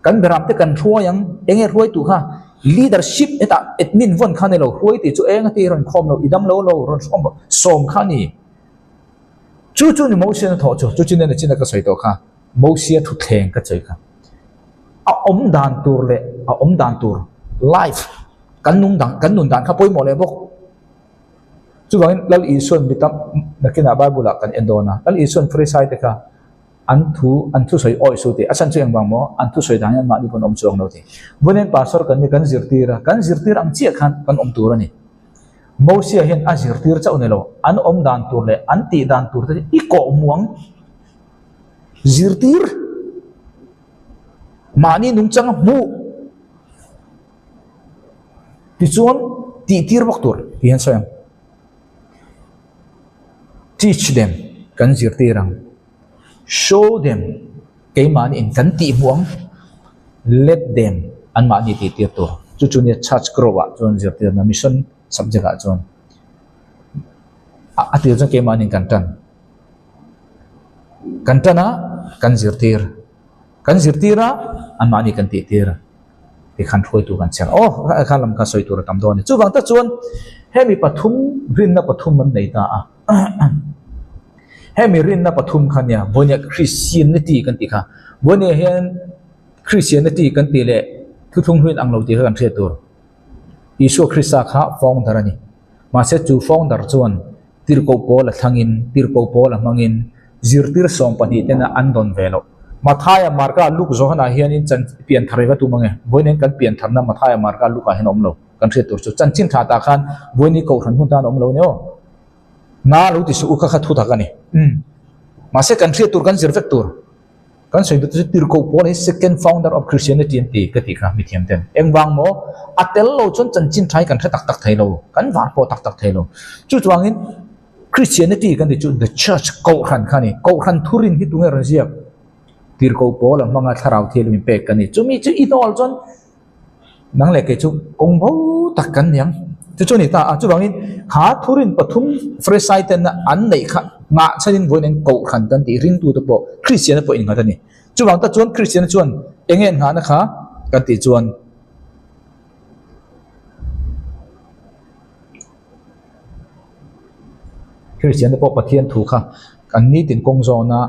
Kan beram te kan hruai ang, enge hruai tu kha leadership hetah admin vawn kha ni lo, hruai tih chu eng a ti rawn khawm lo, i dam lo lo rawn hrawm sawm kha a ni. Chu chu ni Mosia na thawh chu, chu chu nen a chin a ka sawi tawh kha, Mosia thutthleng ka sawi kha. A awm dan tur leh a awm dan tur life kan nung dan kan nun dan kha pawimawh leh bawk. Chuvangin Lal Isuan mi tam nakinah Bible ah kan en dawn a, Lal Isuan Pharisai te kha An thu, an thusawi awih su tih a chhan chu engvang maw? An thusawi dan hian mahni pawn awm chuang lo tih. Vawiin pastor kan nih kan zirtir a, kan zirtir ang chiah khan kan awm tur a ni. Mosia hian a zirtir chauh ni lo, an awm dan tur leh an tih dan tur te hi i kawh muang zirtir mahni nungchang a hmuh tichuan tihtir bawk tur tih hian sawi ang. Teach them, kan zirtir ang. Show them, keimahni in kan tih hmuh ang. Let them, anmahni tih tir tur. Chu chu nia church grow ah chuan zirtirna mission subject ah chuan a tir chuan keimahni in kan tan. Kan tan a, kan zirtir. Kan zirtir a, anmahni kan tih tir. Tikhan hruaitu kan chhiar aw kha lam kha sawi tur a tam dawn a ni. Chuvang tak chuan hemi pathum rinna pathum an nei ta a. Hemi rinna pathum kha nia vawinia Christianity kan tih kha. Vawinia hian Christianity kan tih leh thuthlung hluin ang lo tih kha kan hriat tur. Isua Krista kha founder a ni. Mahse chu founder chuan Tirhkoh pawl a thlangin, tirhkoh pawl a hmangin zirtir 12 tena an dawn ve loh. Mathaia, Marka, Luke, Johana hianin chan pianthar hi va tum ange. Vawiin kan piantharna Mathaia, Marka, Luke ah hian a awm lo. Kan hriat tur chu chanchin tha tah khan vawiin hi kohhran hun tan a awm lo nia aw. Na lo ti suh u kha kha thutak a ni. Mahse kan hriat tur kan zir vek tur. Kan sawi duh te chu Tirhkoh Paul hi second founder of Christianity an ti ka tih kha mithiam ten. Engvang maw? A tel lo chuan chanchin tha hi kan hre tak tak thei lo, kan var pawh tak tak thei lo. Chu chuangin Christianity kan tih chu the church kohhran kha a ni. Kohhran thurin hi tunge rawn ziak? Tirhkoh Paul a hmanga thlarau thianghlim in pek ka ni. Chumi chu i hnawl chuan Nang leh kei chu kawng bo tak kan ni ang. Chu chu a ni ta a. Chuvangin kha thurin pathum Farisai ten an neih kha nghah chhanin vawiin an kohhran kan tih ringtute pawh Kristiana pawh innghat a ni. Chuvang tak chuan Kristiana chuan eng nge nghahna kha kan tih chuan Kristiana pawh Pathian thu kha kan nitin kawng zawna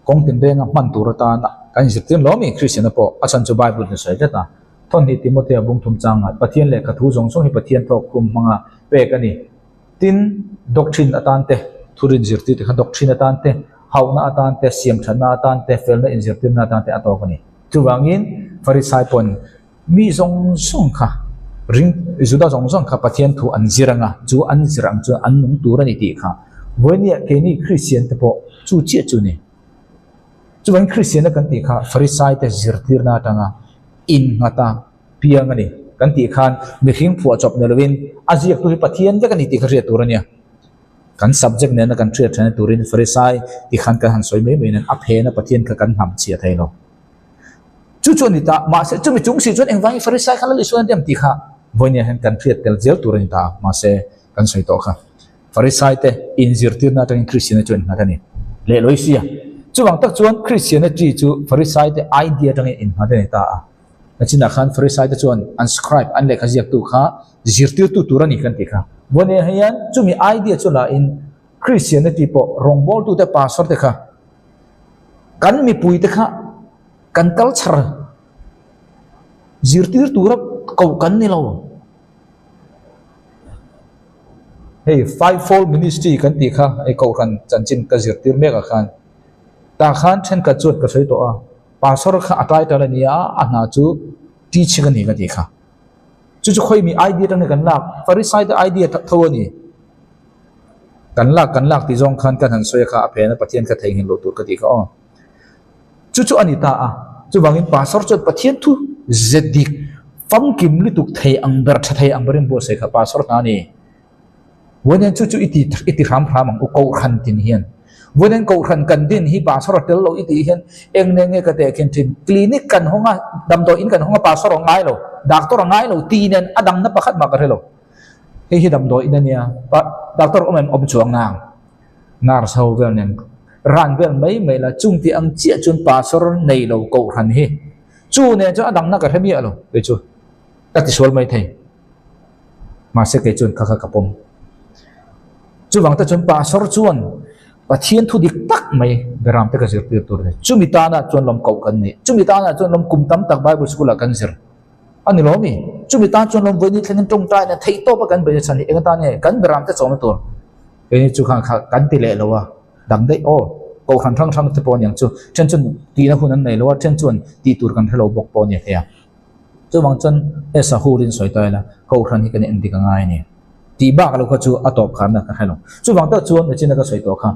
Kawng tinrenga hman tur atana kan inzirtir lo mi Kristiana pawh a chhan chu Bible in sawi tlat a. Thawhni Timothea bung thum changa Pathian lehkha thu zawng zawng hi Pathian thawk khum hmanga pek a ni. Tin, doctrine atan te, thurin zirtir te kha doctrine atan te, hauhna atan te, siamthatna atan te, felna inzirtirna atan te a tawk a ni. Chuvangin Farisai pawn mi zawng zawng kha ring Juda zawng zawng kha Pathian thu an zir anga chu an zir ang chuan an nung tur a ni tih kha vawinia keini Kristian te pawh chu chiah chu ni. Chuvangin Kristianna kan tih kha Farisai te zirtirna atanga innghata piang a ni kan tih khan mihring phuahchawp ni lovin a ziaktu hi Pathian vek a ni tih kha hriat tur a nia. Kan subject nena kan hriat thenna turin Farisai tih khan kan han sawi mai mai nan a phena Pathian kha kan hnam chhia thei lo. Chu chu a ni ta, mahse chumi chung si chuan engvangin Farisai kha Lal Isuan a dem tih kha vawinia hian kan hriat tel zel tur a ni ta, mahse kan sawi tawh kha. Farisai te inzirtirna atangin Kristiana chu a innghat a ni. Leh lawi sia. Chuvang tak chuan Kristianity chu Farisai te idea atangin innghat a ni ta a. Nachinah khan Farisai te chuan an scribe, an lehkha ziaktu kha zirtirtu tur a ni kan tih kha. Vawinia hian chumi idea chu la in Kristianity pawh rawngbawltute pastor te kha Kan mipuite kha kan culture zirtir tura koh kan ni lo. Hei fivefold ministry kan tih kha hei kohhran chanchin ka zirtir mek ah khan tah khan thenkhat chuan ka sawi tawh a, pastor kha a title a ni a, a hna chu teaching a ni ka tih kha. Chu chu khawimi idea atangin kan lak, Pharisai te idea tho a ni. Kan lak kan lak tih zawng khan kan han sawi a kha a phen a Pathian kha theihnghilh loh tur ka tih kha aw. Chu chu a ni ta a, chuvangin pastor chuan Pathian thu ze dik. Famkim lutuk thei ang ber, tha thei ang berin buatsaih kha pastor hna a ni. Vawiin chu chu i ti i ti hram hram ang u Kohhran tin hian. Vawiin Kohhran kan din hi pastor a tel lo i tih hian eng nen nge ka teh khin thin. Clinic kan hawng a, damdawi in kan hawng a pastor a ngai lo, doctor a ngai lo ti nen a dangna pakhat mah ka hre lo. Hei hi damdawi in a nia, pa doctor awm em awm chuang nang. Nurse ho vel nen ran vel mai mai la chung tih ang chiah chuan pastor nei lo Kohhran hi chu nen chuan a dangna ka hre miah lo kei chu ka ti sual mai thei. Mahse kei chuan kha kha ka pawm. Chuvang te chuan pastor chuan Pathian thu dik tak mai beram te ka zirtir tur a ni. Chumi tana chuan lawm koh kan ni. Chumi tana chuan lawm kum tam tak Bible school ah kan zir a ni lawm i. Chumi tan chuan lawm vawiin thlengin tawngtai nen theih tawp a kan beih chhan hi eng atan nge kan beram te chawmna tur. Keini chu khan kha kan ti leh lo a, dang daih aw. Kohhran hrang hrang te pawh a niang chu. Then chuan tihna hun an nei lo a, then chuan tih tur kan hre lo bawk pawh a ni thei a. Chuvang chuan Esa hurin sawi ta ila, Kohhran hi kan en dik a ngai a ni. Tih bak lo kha chu a tawp kharna ka hre lo. Chuvang tak chuan Mechina ka sawi tawh kha,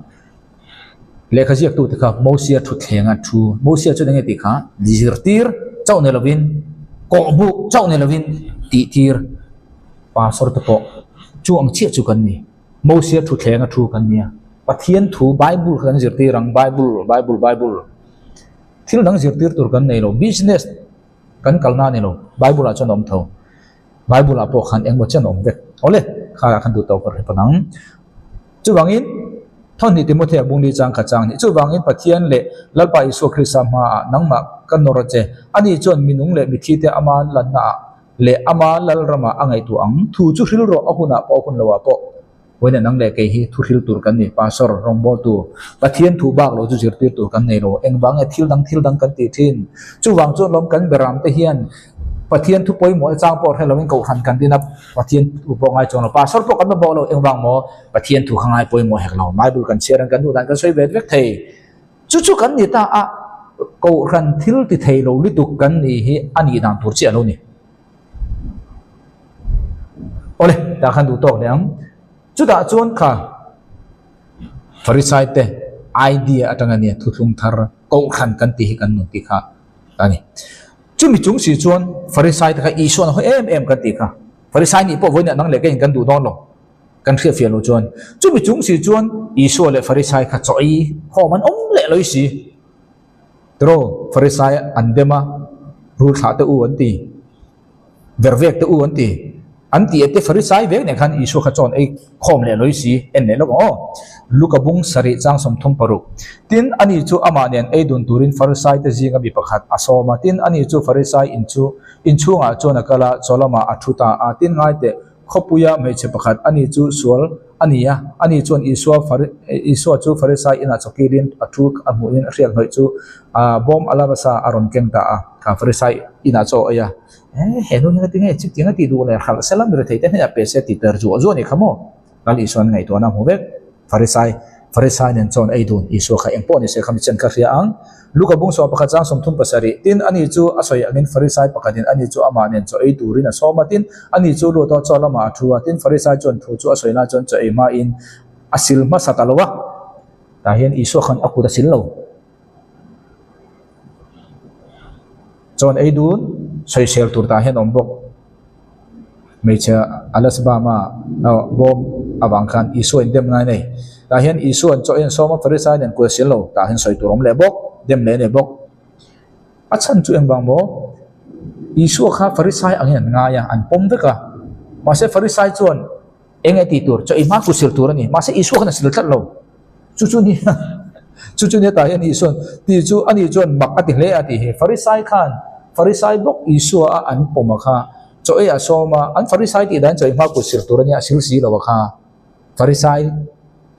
lehkha ziaktute kha Mosia thutthleng a thu. Mosia chuan enge tih kha? Zirtir chauh ni lovin, kawhbuk chauh ni lovin tihtir pastor te pawh chu ang chiah chu kan ni. Mosia thutthleng a thu kan nia. Pathian thu Bible kha kan zirtir ang, Bible, Bible, Bible. Thil dang zirtir tur kan nei lo, business kan kalna a ni lo, Bible ah chuan a awm tho. Bible ah pawh khan engmaw chen a awm vek. Awle, kha khan duh tawk ka hre pawn ang. Chuvangin, Thawhnih Timothea bungli chang kha chang ni. Chuvangin Pathian leh Lalpa Isua Krista hmaah nangmah ka nawr a che. Ani chuan minung leh mithi te ama lanna ah leh ama Lalramah a ngaihtuah ang. Thu chu hril rawh a hunah pawh a hun loah pawh. Vawiin nang leh kei hi thu hril tur kan ni, Pastor, rawngbawltu, Pathian thu bak lo chu zirtir tur kan nei lo, engvang nge thil dang thil dang kan tih thin? Chuvang chuan lawm kan beram te hian Pathian thu pawimawh na chang pawh hre loin kohhran kan din a, Pathian thu pawh ngai chuang lo, Pastor pawh kan la bawk lo, engvang maw Pathian thu kha ngai pawimawh hek lo, Bible kan chhiar an kan duh dan kan sawi vet vek thei. Chu chu kan ni ta a, kohhran thil ti thei lo lutuk kan nih hi a nih dan tur chiah lo ni. Awle, tah khan duh tawk leh ang. Chutah chuan kha Pharisai te idea atanga nia thuthlung thar kohhran kan tih hi kan nun tih kha a ni. Chumi chung si chuan Pharisai te kha Isuan a hawi em em kan tih kha. Pharisai nih pawh vawiin ah nang leh keiin kan duh dawn lo. Kan hriatfiah loh chuan chumi chung si chuan Isua leh Pharisai kha chaw ei khawm an awm leh lawih si. Tiraw, Farisai an dem a, rul thlah te u an ti, ver vek te u an ti. An tih te Farisai vek nen khan Isua kha chawn ei khawm leh lawi si, en leh lawk ang aw. Luka bung sarih chang 36. Tin, ani chu amah nen ei dun turin Farisai te zinga mi pakhat a sawm a. Tin, ani chu Farisai in chu inchhungah chuan a kal a, chaw lamah a thu ta a. Tin, ngai teh, Khawpuia hmeichhe pakhat ani chu sual a ni a, ani chuan Isua Isua chu Farisai inah chawkilin a thu a hmuhin a hriak hnawih chu a bawm alabasa a rawn keng ta a, kha Farisai inah chaw a ei a. E, he nu hi engati nge chutiang a tih duh le, hralh sela mi rethei te hnenah pe se tih per zuah zuah a ni kha maw? Lal Isua'n ngaihtuahna a hmu vek. Farisai, Farisai nen chuan ei dun, Isua kha eng pawh ni se kha mi chen kha hria ang. Luka bung sawm pakhat chang 37, Tin, ani chu a sawi angin Farisai pakhatin ani chu amah nen chaw ei turin a sawm a, tin, ani chu lut a, chaw lamah a thu a, tin, Farisai chuan thu chu a sawi lai chuan chaw ei hmain a sil hmasa ta lo a. Tah hian Isua khan a kut a sil lo. Chuan ei dun, sawisel tur tah hian a awm bawk. Hmeichhe Alasbama bawm avang khan Isua in dem ngai nei. Tah hian Isua an chaw en sawm a, Farisai nen kut a sil lo. Tah hian sawi tur awm leh bawk, dem leh a nei bawk. A chhan chu engvang maw? Isua kha Farisai angin an ngai a, an pawm vek a. Mahse Farisai chuan eng nge tih tur? Chaw ei hma kut sil tur a ni. Mahse Isua khan a sil tlat lo. Chu chu nia, chu chu nia tah hian Isua'n tih chu ani chuan mak a ti hle a tih hi. Farisai khan Farisai bawk Isua a an pawm a kha, chaw ei a sawm a, an Farisai tih dan chaw ei hma kut sil tur a nia, a sil si lo a kha. Farisai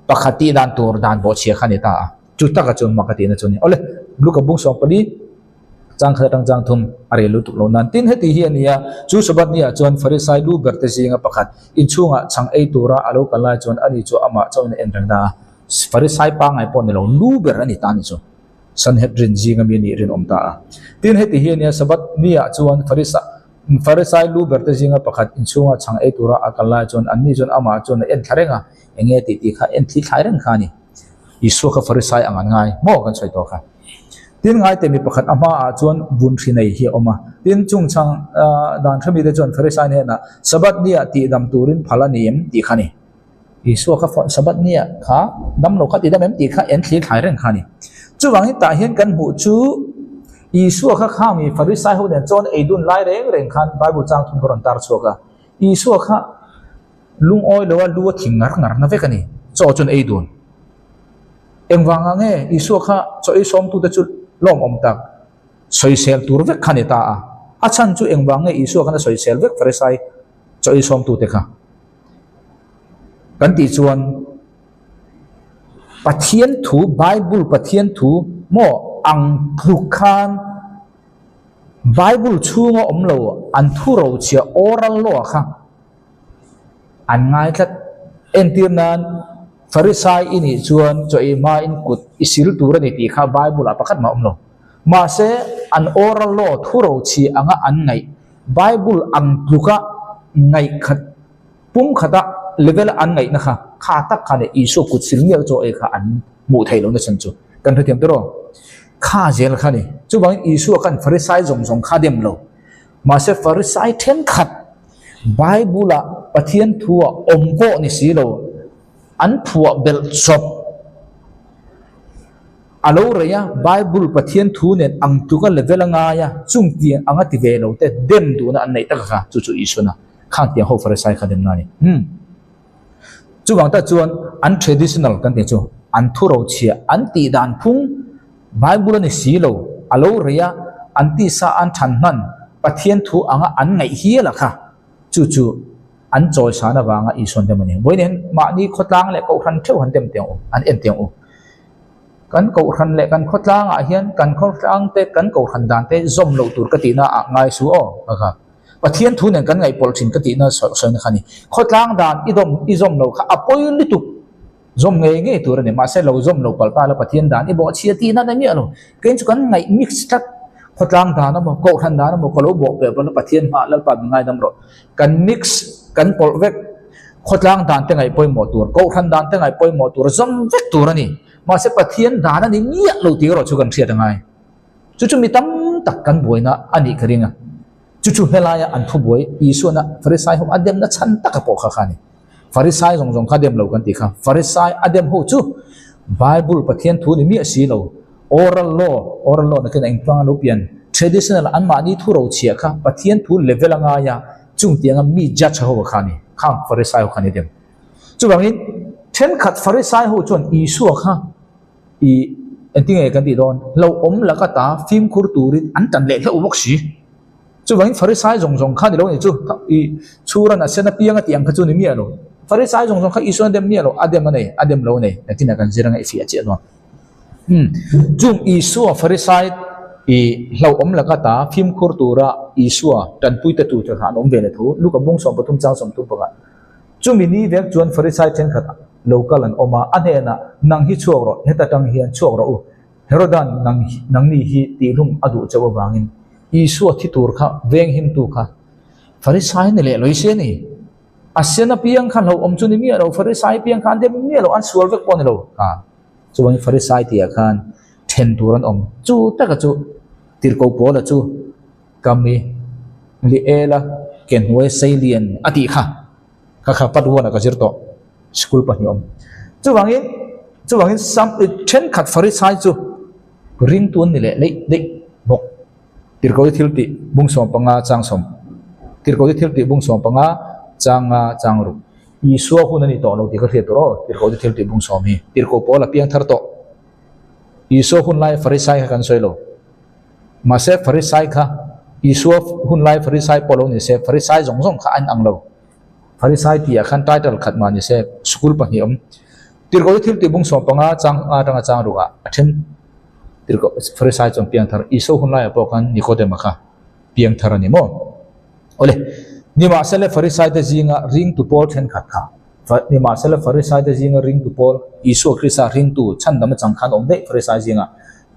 pakhat tih dan tur dan bawhchhia kha a ni ta a. Chu taka chuan mak a tihna chu a ni. Awle, Luka bung 14. Chang khat atang chang thum a rel lutuk lo nan. Tin, heti hi a ni a, chu Sabbath ni ah chuan Farisai lu ber te zinga pakhat inchhungah chhang ei tura a lo kal lai chuan ani chu amah chauhin a en reng ta a. Farisai pangngai pawh ni lo, lu ber a ni ta a ni chu. Sanhedrin zinga mi a nih rinawm ta a. Tin, heti hi a ni a, Sabbath ni ah chuan Farisai lu ber te zinga pakhat inchhungah chhang ei tura a kal lai chuan anni chuan amah chuan a en thla reng a, enge tih tih kha en thli thlai reng kha a ni. Isua kha Farisai ang an ngai maw kan sawi tawh kha. Tin, ngaite mi pakhat a hmaah chuan vun hri nei hi a awm a. Tin, chungchang dan hremite chuan Farisai hnenah, Sabbath niah tihdam turin phal a ni em? tih kha a ni. Isua kha Sabbath niah kha dam lo kha tihdam em tih kha en thlir thlai reng kha a ni. Chuvangin tah hian kan hmuh chu Isua kha khang mi Farisai ho nen chuan ei dun lai reng reng khan Bible chang thum ka rawn tar chhuak a. Isua kha lungawi loa lu a thing ngar ngar na vek a ni. Chaw chuan ei dun. Engvangah nge Isua kha chaw ei sawmtute chu lawmawm tak sawisel tur vek kha ni ta a? A chhan chu engvang nge Isua khan a sawisel vek Farisai chaw ei sawmtute kha? Kan tih chuan Pathian thu, Bible Pathian thu maw ang tluk khan Bible chhunga awm lo an thu rochhiah oral law kha An ngai tlat. Entir nan, Farisai i nih chuan chaw ei hmain kut i sil tur a ni tih kha Bible-ah pakhat mah a awm lo. Mahse, an oral law thu rochhi anga an ngaih, Bible ang tluka ngaih khat, pum khata level-a an ngaihna kha, kha tak khan Isua kut sil mial chaw ei kha an hmuh theih lohna chhan chu kan hrethiam tawh rawh. Kha zel kha a ni. Chuvangin Isua khan Farisai zawng zawng kha dem lo. Mahse, Farisai thenkhat Bible-ah Pathian thu a awm pawh ni si lo, an phuah belh chawp. A lo rei a, Bible Pathian thu nen ang tluk a level a ngai a, chung tiang anga ti ve lo te dem duhna an neih tak a kha, chu chu Isuana khang tiang ho Farisai kha demna a ni. Umm. Chuvang tak chuan an traditional kan tih chu an thu rochhiah, an tih dan phung Bible a ni si lo, a lo rei a, an tisa an than hman Pathian thu anga an ngaih hial a kha, chu chu an chawisan avanga Isuan dem a ni. Vawiin hian mahni khawtlang leh kohhran theuh han dem teh ang u, an en teh ang u. Kan kohhran leh kan khawtlangah hian kan khawtlang te kan kohhran dan te zawm loh tur ka tihna ah ngai su aw ka kha. Pathian thu nen kan ngaihpawlh thin ka tihna sawina kha a ni. Khawtlang dan i dawm i zawm lo kha a pawi lutuk. Zawm ngei ngei tur a ni. Mahse lo zawm lo palh pala Pathian dan i bawhchhia tihna na miah lo. Kei chu kan ngaih mix tlat. Khawtlang dan emaw, Kohhran dan emaw ka lo bawh peh pawh na Pathian hmaah Lalpa min ngaidam rawh. Kan mix, kan pawlh vek. Khawtlang dan te ngaih pawimawh tur, Kohhran dan te ngaih pawimawh tur zawm vek tur a ni. Mahse Pathian dan a ni miah lo tih erawh chu kan hriat a ngai. Chu chu mi tam tak kan buaina a nih ka ring a. Chu chu helaia an thubuai Isuana Farisai ho a demna chhan taka pawh kha kha a ni. Farisai zawng zawng kha dem lo kan tih kha. Farisai a dem ho chu Bible Pathian thu ni miah si lo. Oral law, oral law nakin a engtluang a lo pian. Traditional anmahni thu rochhiah kha Pathian thu level a ngai a, chung tianga mi judge ho kha a ni. Khang Farisai ho kha ni dem. Chuvangin thenkhat Farisai ho chuan Isua kha i engtinge kan tih dawn? Hlauhawm laka ta fimkhur turin an tan leh hlauh bawk si. Chuvangin Farisai zawng zawng kha ni lo ni chu i chhuran a sen apiang a tih ang kha chu ni miah lo. Farisai zawng zawng kha Isuan a dem miah lo, a dem a nei, a dem lo a nei. Engtin ah kan zir anga i fiah chiah dawn. Umm chung Isua Farisai i hlauhawm laka ta fimkhur tura Isua tanpui te tur te kha an awm ve leh tho. Luka bung 13 chang 30 pakhat. Chumi ni vek chuan Farisai thenkhat lo kal an awm a, a hnenah, Nang hi chhuak rawh, heta tang hian chhuak rawh u. Herodan nang nangni hi tihlum a duh chauh avangin Isua thi tur kha venghimtu kha Farisai ni leh lawih se a ni. A sen apiang kha hlauhawm chu ni miah lo, Farisai piang kha an dem miah lo, an sual vek pawh a ni lo. Kha chuvangin Farisai tihah khan then tur an awm. Chu taka chu Tirhkoh Paula chu Kami Liela ke hnuai Seilian a tih kha kha kha part one ah ka zir tawh school pahnih awm. Chuvangin chuvangin sam thenkhat Farisai chu ringtu an ni leh leih daih bawk. Tirhkoh thil tih bung 15 chang sawm Tirhkoh thil tih bung 15 chang nga chang ruk Isua hun a ni tawh lo tih ka hriat tur aw Tirhkoh thil tih bung sawm hi Tirhkoh pawl a piang thar tawh. Isua hun lai Farisai kha kan sawi lo. Mahse Farisai kha Isua hun lai Farisai pawh lo ni se Farisai zawng zawng kha an ang lo. Farisai tih ah khan title khat mah ni se school pahnih awm. Tirhkoh hi thil tih bung 15 chang nga atanga chang ruk ah a then Tirhkoh Farisai chuan piang thar Isua hun laiah pawh khan Nikodema kha piang thar a ni maw? Awle, nimahsela Farisai te zinga ringtu pawl thenkhat kha Nimahsela Farisai te zinga ringtu pawl Isua Krista ringtu chhandam achang khan awm daih Farisai zingah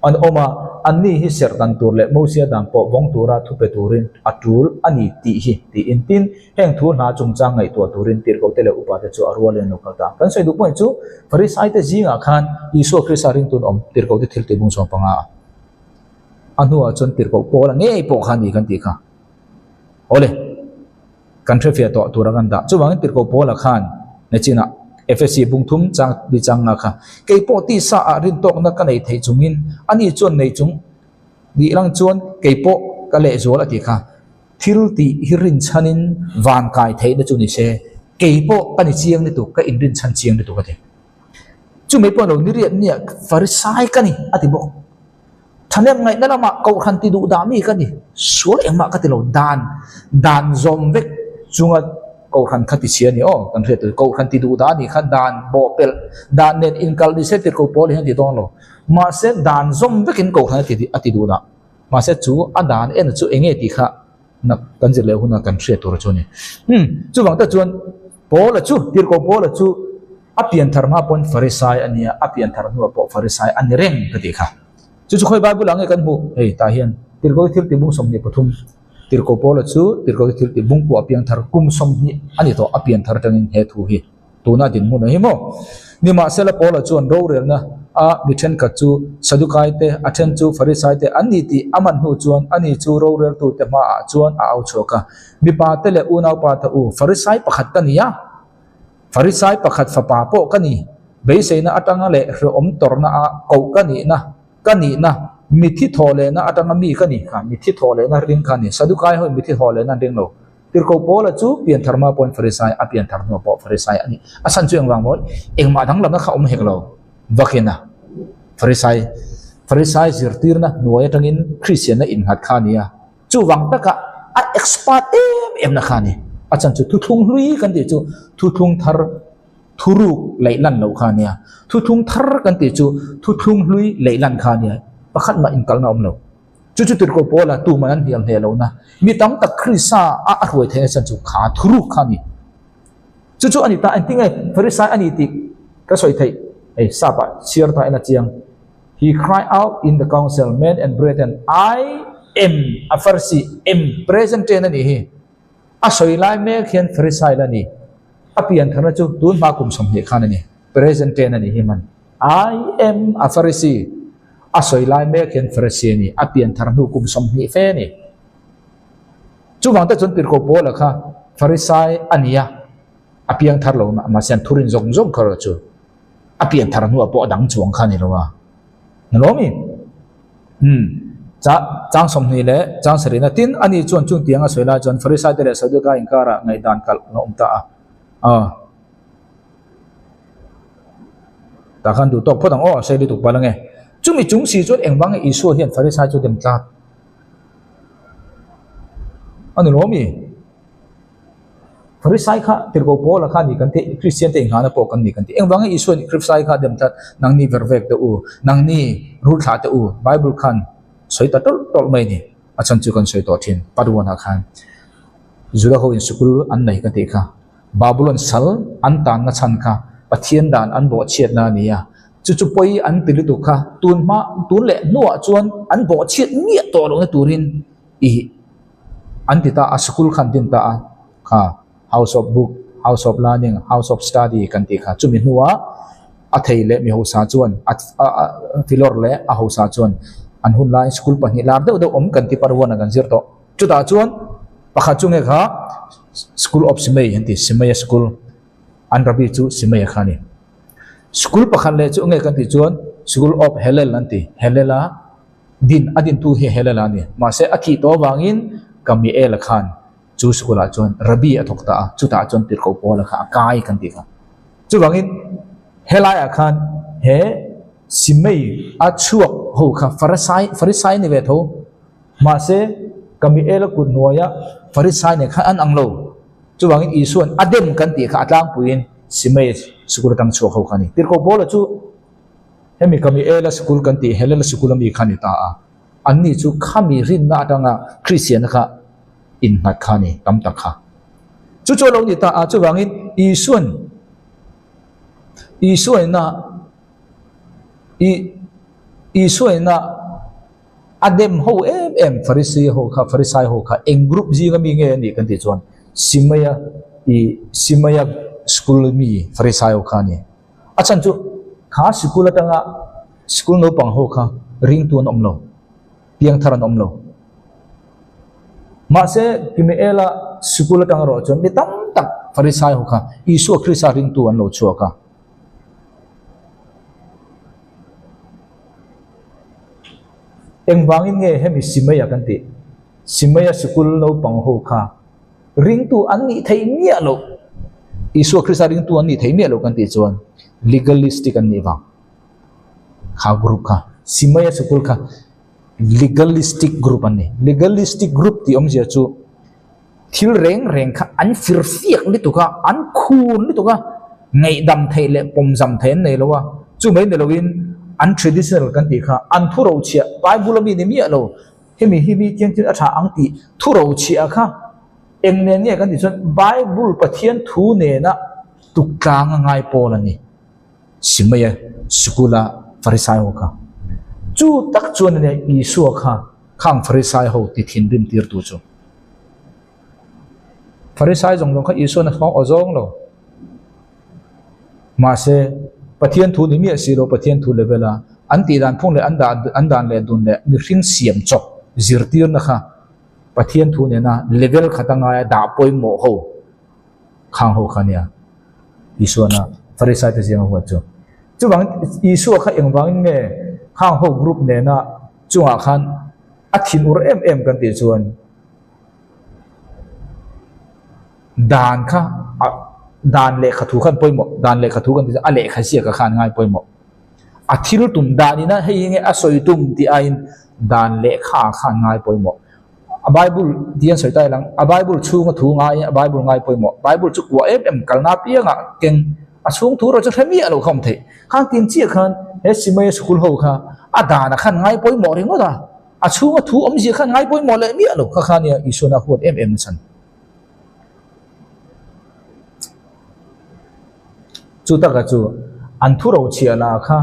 An awm a, anni hi serh dan tur leh Mosia dan pawh vawng tura thu pe turin a tul a ni tih hi tiin tin, heng thu hna chungchang ngaihtuah turin tirhkohte leh upate chu a rualin an lo kal ta. Kan sawi duh pawhin chu Farisaite zingah khan Isua Krista ringtun awm tirhkohte thil tih bung 15 a. A hnuah chuan tirhkoh Paula ngei pawh kha a ni kan tih kha. Awle, kan hrefiah tawh tura kan dah. Chuvangin tirhkoh Paula khan nachinah Efesi bung thum chang ti chang nga kha, Kei pawh tisa ah rintawkna ka nei thei chungin ani chuan nei chung nih lang chuan kei pawh ka lehzual a ti kha. Thil tih hi rinchhanin van kai theihna chu ni se, kei pawh ka ni chiang lutuk, ka inrinchhan chiang lutuk a ti. Chumei pawh lo ni riat nia Farisai ka ni a ti bawk. Thahnem ngaihna lamah Kohhran ti duh dah mi ka ni, sual engmah ka ti lo, dan dan zawm vek chunga Kohhran kha ti chhia a ni aw, kan hriat tur Kohhran ti duh dah a nih kha dan bawhpelh dan nen inkal ni se tirhkoh pawl hian a ti dawn lo. Mahse dan zawm vekin Kohhran a ti a ti duh dah. Mahse chu a dan en chu enge tih kha na kan zir leh huna kan hriat tur chu a ni. Umm chuvang tak chuan Paula chu tirhkoh Paula chu a pian thar hma pawn Farisai a nia, a pian thar hnuah pawh Farisai a ni reng ka tih kha. Chu chu khawi Bible ah nge kan hmuh? Hei tah hian tirhkoh thil tih bung 23 tirhkoh Paula chu tirhkoh thil tih bung pawh a piang thar kum 20 a ni tawh a pian thar atangin he thu hi. Tuna dinhmun a hi maw? Nimahsela Paula chuan rorelna a mi thenkhat chu Sadukai te, a then chu Farisai te an ni tih a man hnu chuan ani chu roreltute hmaah chuan a au chhuak a, Mipa te leh unaupa te u, Farisai pakhat ka ni a, Farisai pakhat fapa pawh ka ni, beiseina atanga leh hrehawm tawrhna a koh ka nihna, ka nihna, mithi thawhlehna atanga mi ka ni kha, mithi thawhlehna ring kha a ni, Sadukai ho in mithi thawhlehna an ring lo. Tirhkoh Paula chu pianthar hma pawhin Farisai, a pianthar hnuah pawh Farisai a ni. A chhan chu engvang maw? Engmah danglamna kha awm hek lo vakin a. Farisai, Farisai zirtirna hnuai atangin Kristianna innghat kha a ni a. Chuvang taka a expert em emna kha a ni. A chhan chu thuthlung hlui kan tih chu thuthlung thar thuruk leih lan loh kha a nia. Thuthlung thar kan tih chu thuthlung hlui leih lan kha a nia. Pakhat mah inkalna awm lo. Chu chu tirhkoh Paula tuman an hnial hneh lohna, mi tam tak Krista a a hruai theihna chhan chu kha thuruk kha a ni. Chu chu a ni ta, engtin nge Farisai a ni tih ka sawi theih? Hei sap ah chhiar ta in a chiang. He cried out in the council, Men and brethren, I am a Pharisee, am present tense a nih hi. A sawi lai mek hian Farisai la ni. A piantharna chu tun hma kum 20 khan a ni. Present tense a nih hi man. I am a Pharisee. A sawi lai mek hian Pharisee a ni. A pianthar hnu kum 20 fe a ni. Chuvang te chuan Tirhkoh Paula kha Pharisai a ni a, a piangthar lo mahse an thurin zawng zawng kha erawh chu a pianthar hnuah pawh a dang chuang kha a ni lo a. Ni lo mi? Umm. Cha, chang 20 leh chang sarihna tin a ni chuan chung tiang a sawi lai chuan Pharisai te leh Sadukai inkarah ngaihdan kalh a awm ta a. Aw. Tah khan duh tawk phawt ang aw, a sawi lutuk palh ange. Chumi chung si chuan engvang nge Isua hian Pharisai chu dem tlak? A ni lo mi? Pharisai kha tirhkoh Paula kha a ni kan ti, Kristian te inghahna pawh kan ni kan ti. Engvang nge Isua nih Pharisai kha a dem tlat? Nangni vervek te u, nangni rulthlah te u, Bible khan sawi ta tawlh tawlh mai a ni. A chhan chu kan sawi tawh thin, Paduanah khan Juda ho in sikul an nei ka tih kha. Babulon sal an tanna chhan kha Pathian dan an bawhchhiatna a ni a, chu chu pawi an ti lutuk kha tun hma tun leh hnuah chuan an bawhchhiat miah tawh lohna turin i an ti ta a, sikul kha an din ta a, kha House of Book, House of Learning, House of Study kan tih kha chumi hnuah a thei leh mi hausa chuan a filawr leh a hausa chuan an hun laiin sikul pahnih lar deuh deuh awm kan ti parhuan ah kan zir tawh. Chutah chuan pakhat chu nge kha School of Simei an ti, Simeia School, an rabbi chu Simeia kha a ni. School pakhat leh chu nge kan tih chuan School of Hillel an ti, Hillel-a din, a dintu hi Hillel-a a ni. Mahse a thih tawh avangin Kamiel-a khan chu school-ah chuan rabbi a thawk ta a, chutah chuan tirhkoh Paula kha a kai kan tih kha. Chuvangin helaiah khan he Simei a chhuak ho kha Farisai, Farisai a ni ve tho. Mahse, Kamiela kut hnuaia Farisai nen khan an ang lo. Chuvangin Isua'n a dem kan tih kha a tlangpuiin Simei sikul atang chhuak ho kha a ni. Tirhkoh Paula chu hemi Kamiela sikul kan tih Helela sikul ami kha a ni ta a. Anni chu khami rinna atanga Kristianna kha innghat kha a ni tam tak kha. Chu chu a lo ni ta a. Chuvangin Isua'n Isuaina I Isuaina A dem ho em em Pharisee ho kha, Pharisai ho kha eng group zinga mi nge a nih kan tih chuan Simeia i Simeia school mi Pharisai ho kha a ni. A chhan chu kha sikul atanga sikul naupang ho kha ringtu an awm lo. Piangthar an awm lo. Mahse, Kimeela sikul atang erawh chuan mi tam tak Farisai ho kha Isua Krista ringtu an lo chhuak a. Engvangin nge hemi Simeia kan tih? Simeia sikul naupang ho kha ringtu an nih theih miah loh. Isua Krista ringtu an nih theih miah loh kan tih chuan legalistic an nih vang. Kha group kha, Simeia sikul kha Legalistic group an ni. Legalistic group tih awmzia chu thil reng reng kha an firfiak lutuk a, an khun lutuk a, ngaihdam theih leh pawmzam theih an nei lo a. Chu mai ni loin an traditional kan tih kha an thu rochhiah Bible a mi ni miah lo, hemi hi mi chiang chiang a tha ang tih thu rochhiah kha eng nen nge kan tih chuan Bible Pathian thu nena tuktlang a ngai pawl a ni. Simeia sikula Farisai ho kha. Chu tak chuan ania Isua kha khang Farisai ho ti thinrim tirtu chu. Farisai zawng zawng kha Isuan a hmang aw zawng lo. Mahse, Pathian thu ni miah si lo Pathian thu level a an tih dan phung leh an dah an dan leh dun leh mihring siam chawp zirtirna kha Pathian thu nena level khat a ngaia dah pawimawh ho Khang ho kha nia Isuana Farisai te zinga huat chu. Chuvang Isua kha engvangin nge khang ho group nena chungah khan a thin ur em em kan tih chuan dan kha a dan lehkha thu khan pawimawh dan lehkha thu kan tih chuan a lehkha ziak a khan ngai pawimawh. A thil tum dan ina hei hi nge a sawi tum tih aiin dan lehkha khan ngai pawimawh. A Bible ti an sawi ta ilang, a Bible chhunga thu ngai, a Bible ngai pawimawh. Bible chu kuah em em kalna apiangah keng a chhung thu erawh chu hre miah lo kha awm theih. Khang tin chiah khan he Simeia school ho kha a danah khan ngai pawimawh ringawt a, a chhunga thu awmzia khan ngai pawimawh leh miah lo kha kha nia Isuana huat em em nachhan. Chu taka chu an thu rochhiah lah kha.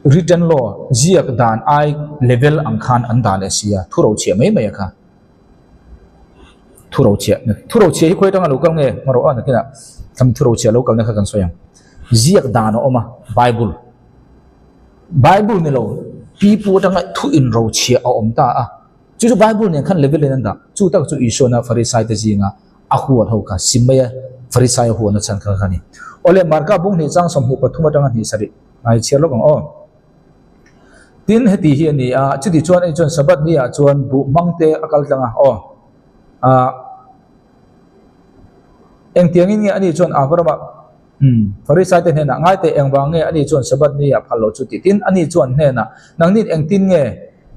Written law ziak dan ai level ang khan an dah leh si a, thu rochhiah mai mai a kha. Thu rochhiah, thu rochhiah hi khawi atanga lo kal nge hma rawh a nakinah tlem thu rochhiah lo kalna kha kan sawi ang. Ziak dan a awm a, Bible. Bible ni lo, pipu atanga thu inrochhiah a awm ta a, chu chu Bible nen khan level in an dah. Chu tak chu Isuana Farisai te zinga a huat ho kha, Simeia Farisai a huatna chhan kha kha a ni. Awle, Marka bung hnih chang 23 atanga hnih sarih. Ngai chhiar lawk ang aw. Tin, heti hi a ni a, chuti chuan ani chuan Sabbath ni ah chuan buh hmang te a kal tlang a, aw. Ah, engtiangin nge ani chuan Abrahama, umm, Farisai te hnenah ngai teh engvang nge ani chuan Sabbath ni ah phal loh chu tih? Tin, ani chuan hnenah, Nangnin engtin nge,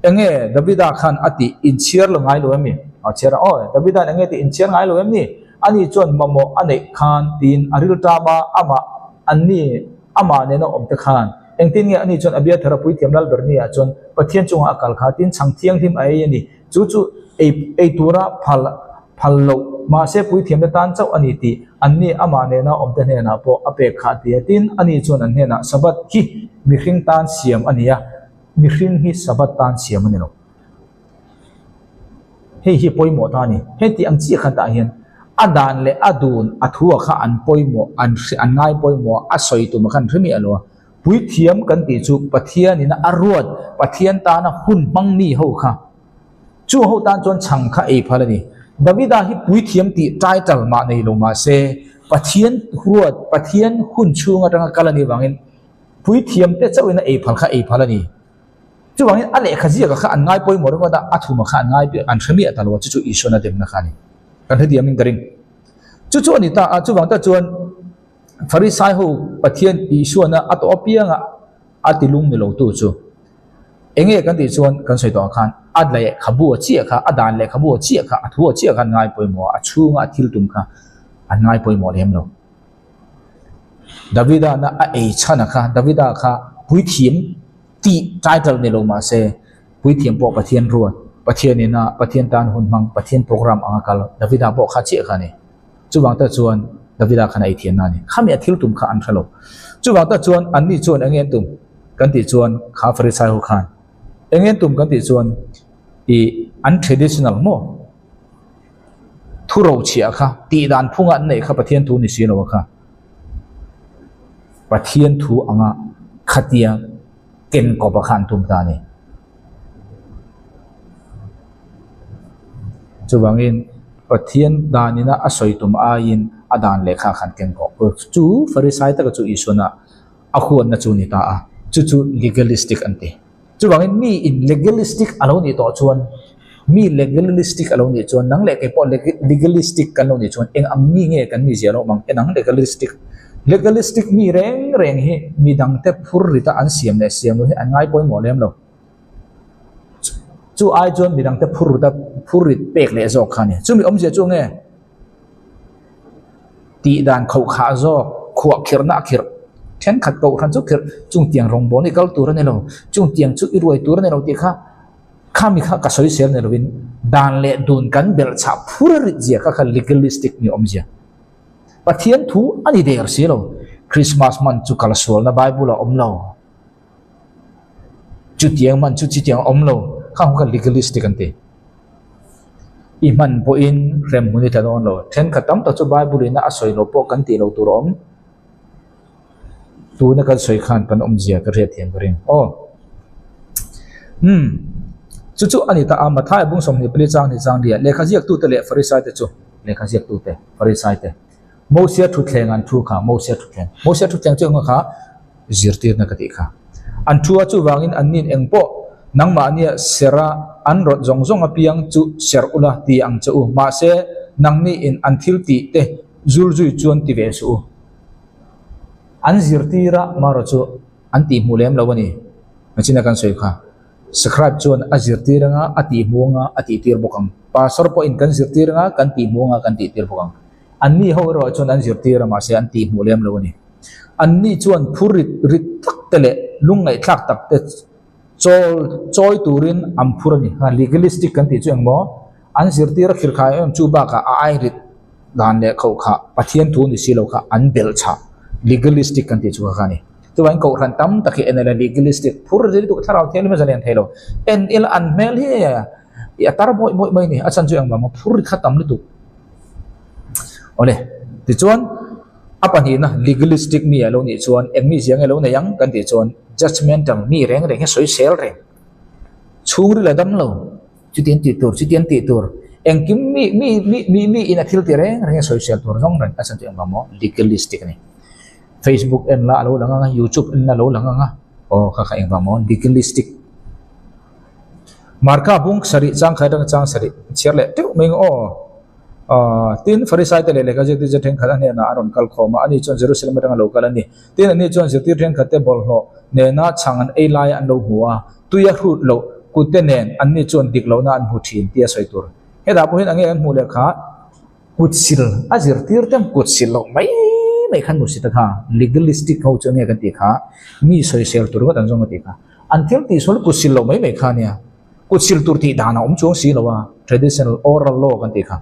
enge Davida khan a tih inchhiar lo ngai lo em ni? A chhiar a, aw, Davida'n enge tih inchhiar ngai lo em ni? Ani chuan mamawh a neih khan tiin a rilṭam a, amah, anni, Amah nena awm te khan engtin nge ani chuan Abiathara puithiam Lalberni ah chuan Pathian chungah a kal kha tin chhang thianghlim a ei a ni. Chu chu ei ei tura phal phal loh mahse puithiamte tan chauh a ni tih anni amah nena awm te hnenah pawh a pek kha a ti a. Tin, ani chuan an hnenah Sabbath hi mihring tan siam a ni a, mihring hi Sabbath tan siam a ni lo. Hei hi pawimawh ta a ni. Heti ang chiah khan tah hian a dan leh a dun a thua kha an pawimawh, an hre, an ngai pawimawh a, a sawi tum a khan hre miah lo a. Puithiam kan tih chu Pathianin a ruat, Pathian tana hun hmang mi ho kha. Chu ho tan chuan chhang kha ei phal a ni. Davida hi puithiam tih title mah nei lo mah se, Pathian ruat, Pathian hun chhung atanga kal a nih vangin puithiam te chauhin a ei phal kha ei phal a ni. Chuvangin a lehkha ziaka kha an ngai pawimawh ringawt a, a thuma kha an ngai an hre miah ta lo a, chu chu Isuan a demna kha a ni. Kan hre diamin ka ring. Chu chu a ni ta a, chuvang tak chuan Farisai ho Pathian Isuana a tawh apianga a ti lung ni lotu chu enge kan tih chuan kan sawi tawh ang khan a lehkhabu a chiah kha, a dan lehkhabu a chiah kha, a thu a chiah kha an ngai pawimawh a, a chhunga a thil tum kha an ngai pawimawh lem lo. Davida na a ei chhan a kha, Davida kha puithiam tih title ni lo mah se puithiam pawh Pathian ruat, Pathian ina Pathian tan hun hmang, Pathian program anga kal Davida pawh kha chiah kha a ni. Chuvang tak chuan Davida khan a ei thiamna a ni. Khami a thil tum kha an hre lo. Chuvang tak chuan anni chuan eng nge an tum kan tih chuan kha Farisai ho khan eng nge an tum kan tih chuan ih an traditional maw? Thu rochhiah kha, tih dan phunga an neih kha Pathian thu ni si lo a kha. Pathian thu anga khatia ken kawpa kha an tum ta a ni. Chuvangin Pathian danina a sawi tum aiin a dan lehkha khan keng kawh. Chu Farisai taka chu Isuana a huatna chu ni ta a, chu chu legalistic an ti. Chuvangin mi in legalistic a lo nih tawh chuan, mi legalistic a lo nih chuan, nang leh kei pawh legalistic kan lo nih chuan eng ang mi nge kan mizia lo awm ang? Enang legalistic? Legalistic mi reng reng hi midangte phur rita an siam leh siam lo hi an ngai pawimawh lem lo. Chu ai chuan midangte phur rita phur rit pek leh zawk kha a ni. Chumi awmzia chu nge? Tih dan khoh khah zawk, khuah khirhna a khirh. Thenkhat kohhran chu khirh, chung tiang rawngbâwl i kal tur a ni lo, chung tiang chu i ruai tur a ni lo tih kha, khami kha ka sawi sel ni lovin dan leh dun kan belh chhah phur a rit zia kha kha legalistic ni awmzia. Pathian thu a ni der si lo. Christmas man chu kal sualna Bible a awm lo. Chutiang man chu chutiang a awm lo, khang kha legalistic an ti. I hman pawhin hrem hmun i tla dawn lo. Thenkhat tam tak chu Bible ina a sawi loh pawh kan tih loh tur a awm. Tuna kan sawi khan kan awmzia ka hriat thiam ka ring. Aw. Umm. Chu chu a ni ta a, Matthai bung 24 chang hnih chang liah lehkha ziaktute leh Farisaite chu lehkha ziaktute, Farisaite. Mosia thutthleng an thu kha, Mosia thutthleng. Mosia thutthleng chu engemaw kha zirtirna ka tih kha. An thu a chuvangin an nin eng pawh nangmahnia sera an rawt zawng zawng apiang chu ser ula ti ang che u. Mahse, nangni in an thil tih te zul zui chuan ti ve suh u. An zirtir a, marawh chu an tih hmuh lem lo a ni. Machina kan sawi kha. Scribe chuan a zirtir anga a tih hmuh anga a tihtir bawk ang. Pastor pawhin kan zirtir anga kan tih hmuh anga kan tihtir bawk ang. Anni ho erawh chuan an zirtir a, mahse an tihhmuh lem lo a ni. Anni chuan phur rit rit tak te leh lungngaihthlak tak te chawl chawi turin an phur a ni. Legalistic kan tih chu engmaw? An zirtir a khirkhai em chu bakah a ai rit dan leh khoh kha Pathian thu ni si lo kha an belh chhah. Legalistic kan tih chu kha kha a ni. Chuvangin kohhran tam tak hi en ila legalistic phur rit lutuk thlarau thianghlim a zalen thei lo. En ila an hmel hi a tar mawih mawih mai a ni. A chhan chu engvang maw phur rit kha tam lutuk. Awle, tichuan a pahnihna legalistic mi a lo nih chuan eng mi zia nge lo nei ang kan tih chuan judgemental mi reng reng hi sawi sel reng. Chhungril a dam lo, chutiang tih tur, chutiang tih tur, engkim mi mi mi mi mi in a thil ti reng reng hi sawi sel tur zawng reng a chhan chu engvang maw legalistic a ni. Facebook en la a lo lang ang a, youtube en la a lo lang ang a, aw kha kha engvang maw legalistic. Marka bung sarih changkhat atanga chang sarih chhiar leh teuh mai ang aw. Aaa tin Farisaite leh lehkha zirtirte thenkhat a hnenah a rawn kal khawm a, ani chuan Jerusalem atanga lo kal a ni. Tin ani chuan zirtir thenkhatte bawlhhlawh nena chhang an ei laia an lo hmu a, tui a hrut loh kutte nen anni chuan dik lohna an hmu thin tia sawi tur. Hetah pawh hian a nge an hmuh leh kha kut sil a zirtir te kut sil loh mai mai khan hmu si ta kha legalistic ho chu a nge kan tih kha mi sawisel tur ngawt an zawng a tih kha. An thil tih sual kut sil loh mai mai kha ania. Kut sil tur tih dan a awm chuang si lo a, traditional oral law kan tih kha.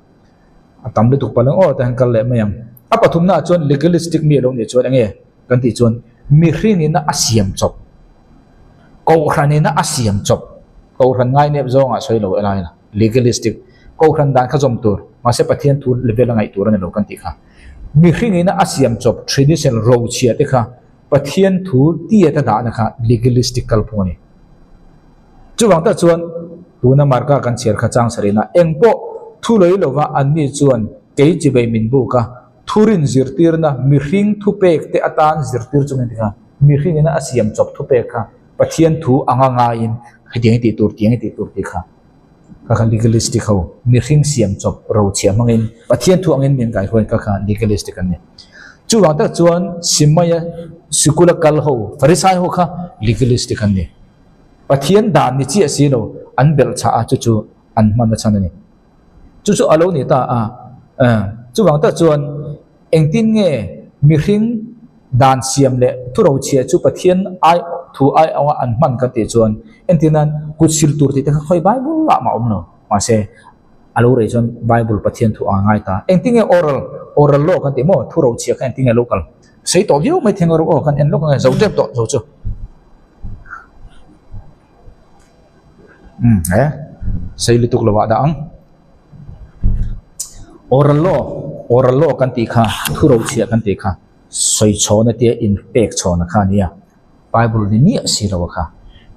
A tam lutuk palh ang aw tah hian kal leh mai ang. A pathumna ah chuan legalistic mi a lo nih chuan enge kan tih chuan mihringin a siam chawp, kohhranin a siam chawp, kohhran ngainep zawngah sawi lo elain a legalistic, kohhran dan kha zawm tur, mahse Pathian thu level a ngaih tur a ni lo kan tih kha. Mihringin a siam chawp traditional rochhia te kha Pathian thu tiat a dahna kha legalistic kalphung a ni. Chuvang tak chuan tuna Marka kan chhiar kha chang sarihna eng pawh thu lei lova anni chuan kei chibei min buk a, thurin zirtirna mihring thupek te atan zirtir chungin ti kha mihringin a siam chawp thupek kha Pathian thu anga ngaiin hetiang i tih tur tiang i tih tur tih kha Ka kha legalistic ho, mihring siam chawp rochhiah hmangin Pathian thu angin min kaihruai ka kha legalistic an ni. Chuvang tak chuan Simaia sikula kal ho, Farisai ho kha legalistic an ni. Pathian dan ni chiah si lo an belh chhah a chu chu an hman a chhan a ni. Chu chu a lo ni ta a, chuvang tak chuan Engtin nge mihring dan siam leh thurochhiah chu Pathian ai thu ai anga an hman kan tih chuan entir nan kut sil tur tih te kha khawi Bible ah mah awm lo. Mahse, a lo rei chuan Bible Pathian thu anga ngai ta. Engtin nge oral, oral law kan tih maw? Thurochhiah kha engtin nge lo kal? Sei tawh viau mai theng rawh aw, kan en lawk ange, zo tep tawh zo chu. Umm he, sei lutuk lo ah dah ang. Oral law, oral law kan tih kha, thu rochhiah kan tih kha, sawi chhawn atia in pek chhawn a kha a nia, Bible ni miah si lo a kha.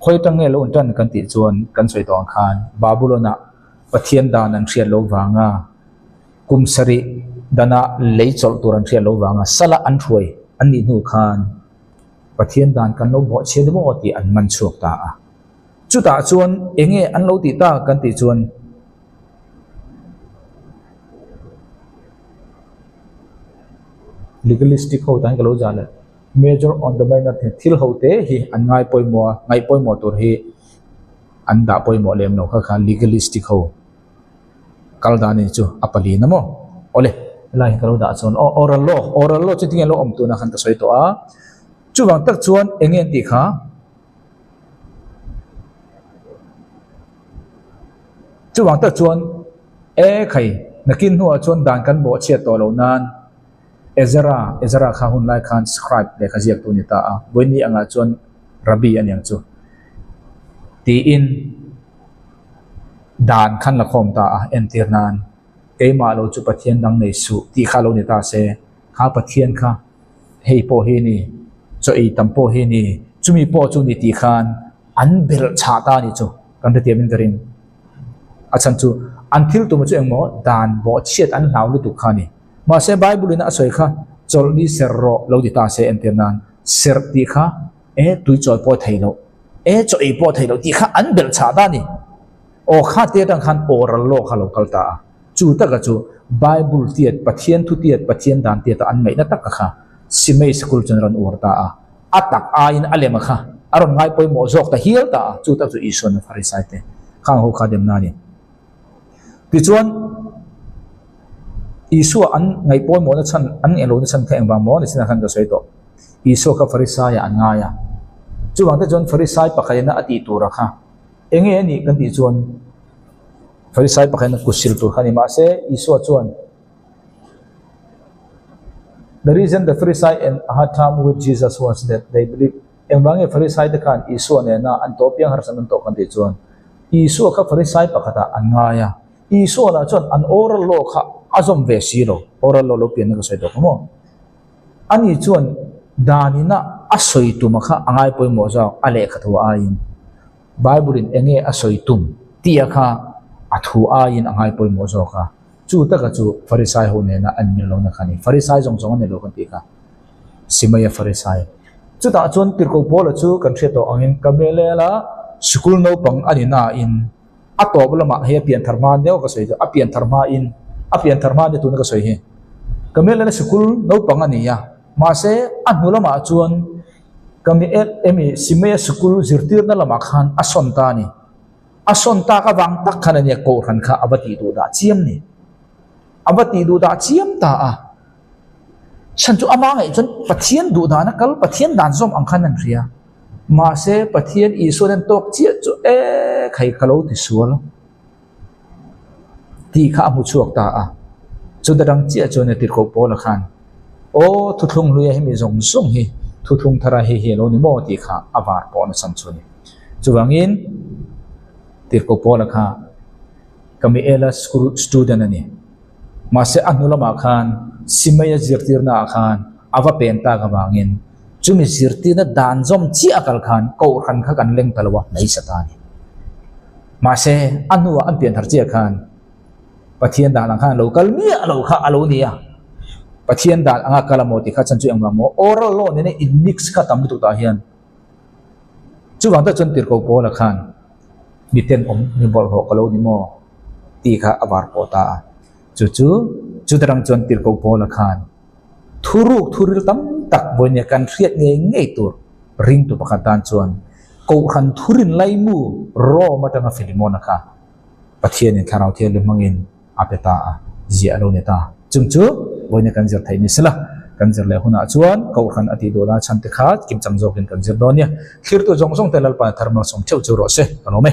Khawi atang nge lo intan kan tih chuan kan sawi tawh ang khan Babylon ah. Pathian dan an hriat loh vanga kum sarih dana lei chawlh tur an hriat loh vanga sala an hruai an nih hnu khan Pathian dan kan lo bawhchhiat maw tih an man chhuak ta a. Chutah chuan eng nge an lo tih ta kan tih chuan Legalistic ho tan ka lo zah leh major on the minor tih thil ho te hi an ngai pawimawh a, ngaih pawimawh tur hi an dah pawimawh lem lo kha kha legalistic ho kal dan a ni chu a pali na maw awle helai hi ka lo dah chuan aw oral law oral law chu tinge lo awm tuna khan ka sawi tawh a chuvang tak chuan eng nge an tih kha chuvang tak chuan e khai nakin hnuah chuan dan kan bawhchhiat tawh loh nan Ezra, Ezra kha hun lai khan scribe lehkha ziaktu a ni ta a, vawiin angah chuan Rabbi a niang chu tiin dan khan la khawm ta a, entir nan keimah lo chu Pathian dang nei suh tih kha lo ni ta se, kha Pathian kha hei pawh hi a ni, chaw ei tam pawh hi a ni, chumi pawh chu ni tih khan an belh chhah ta a ni chu kan hrethiam in ka ring. A chhan chu an thil tum chu engmaw dan bawhchhiat an hlau lutuk kha a ni. Mahse Bible in a sawi kha chawlhni ser rawh lo ti ta se entir nan serh tih kha e tui chawi pawh thei loh e chaw ei pawh thei loh tih kha an belh chhah ta a ni. Aw kha te atang khan oral law kha lo kal ta a. Chu taka chu Bible tiat Pathian thu tiat Pathian dan tiata an ngaihna taka kha Simei Sikul chuan a rawn uar ta a. A tak aiin a lem a kha a rawn ngai pawimawh zawk ta hial ta a. Chu tak chu Isuan a Pharisai te khang ho kha demna a ni. Tichuan, Isua an ngaih pawimawhna chhan, an ngaih lohna chhan kha engvang maw ni chinah khan ka sawi tawh. Isua kha Pharisaia an ngai a. Chuvang te chuan Pharisai pakhatina a tih tura kha eng nge a nih kan tih chuan Pharisai pakhatina kut sil tur kha a ni. Mahse, Isua chuan The reason the Pharisai and had time with Jesus was that they believed Engvang nge Pharisai te khan Isua nena an tawh piang harsat an tawh kan tih chuan Isua kha Pharisai pakhatah an ngai a, Isua lah chuan an oral law kha a zawm ve si lo, oral law lo pianna ka sawi tawh kha maw? Ani chuan danina a sawi tuma kha a ngai pawimawh zawk a lehkha thu aiin Bible in enge a sawi tum tia kha a thu aiin a ngai pawimawh zawk a, chu taka chu Pharisai ho nena an mil lohna kha a ni. Pharisai zawng zawng a ni lo kan tih kha. Simaia Farisai. Chutah chuan Tirhkoh Paula chu kan hriat tawh angin Gamaliela sikul naupang a ni nain a tawp lamah hei a pianthar hma deuh ka sawi chu a pianthar hmain a pianthar hma nia tuna ka sawi hi Gamaliela sikul naupang a ni a mahse a hnu lamah chuan Gamiel emi Simaia sikul zirtirna lamah khan a sawn ta a ni. A sawn tak avang tak khan a nia Kohhran kha a va tih duh dah chiam ni. A va tih duh dah chiam ta a. Chhan chu amah ngaih chuan Pathian duh dana kal, Pathian dan zawm ang khan an hria. Mahse Pathian Isuan en tawk chiah chu e khai ka lo ti sual tih kha a hmu chhuak ta a. Chuta dang chiah chuan Tirhkoh Paula khan Aw thuthlung hluia hemi zawng zawng hi thuthlung thara hei hi a lo ni maw tih kha a var pawh nasa chu a ni. Chuvangin Tirhkoh Paula kha Kamiela school student a ni. Mahse a hnu lamah khan Simeia zirtirna ah khan a va pen tak avangin chumi zirtirna dan zawm chiah a kal khan Kohhran kha kan leng ta lo a, hmeisa ta a ni. Mahse a hnuah an pian thar chiah khan Pathian dan ang khan a lo kal miah lo kha a lo ni a. Pathian dan anga kal a maw tih kha chan chu engvang maw oral law nena in mix kha tam lutuk tah hian chuvang tak chuan Tirhkoh Paula khan mi tenawm mi bawlhhlawh ka lo ni maw? tih kha a var pawh ta a. Chu chu chutarang chuan Tirhkoh Paula khan thuruk thuril tam tak vawinia kan hriat ngei ngei tur ringtu pakhat tan chuan Kohhran thurin laimu Rome atanga Filimona kha Pathianin Thlarau Thianghlim hmangin a pe ta a, ziah a lo ni ta. Chung chu vawinia kan zir theih ni sela, kan zir leh hunah chuan Kohhran a tih duh lai chhan te kha kimchang zawkin kan zir dawn nia. Thlirtu zawng zawng te Lalpa thar malsawm theuh chu rawh se, ka lawm e.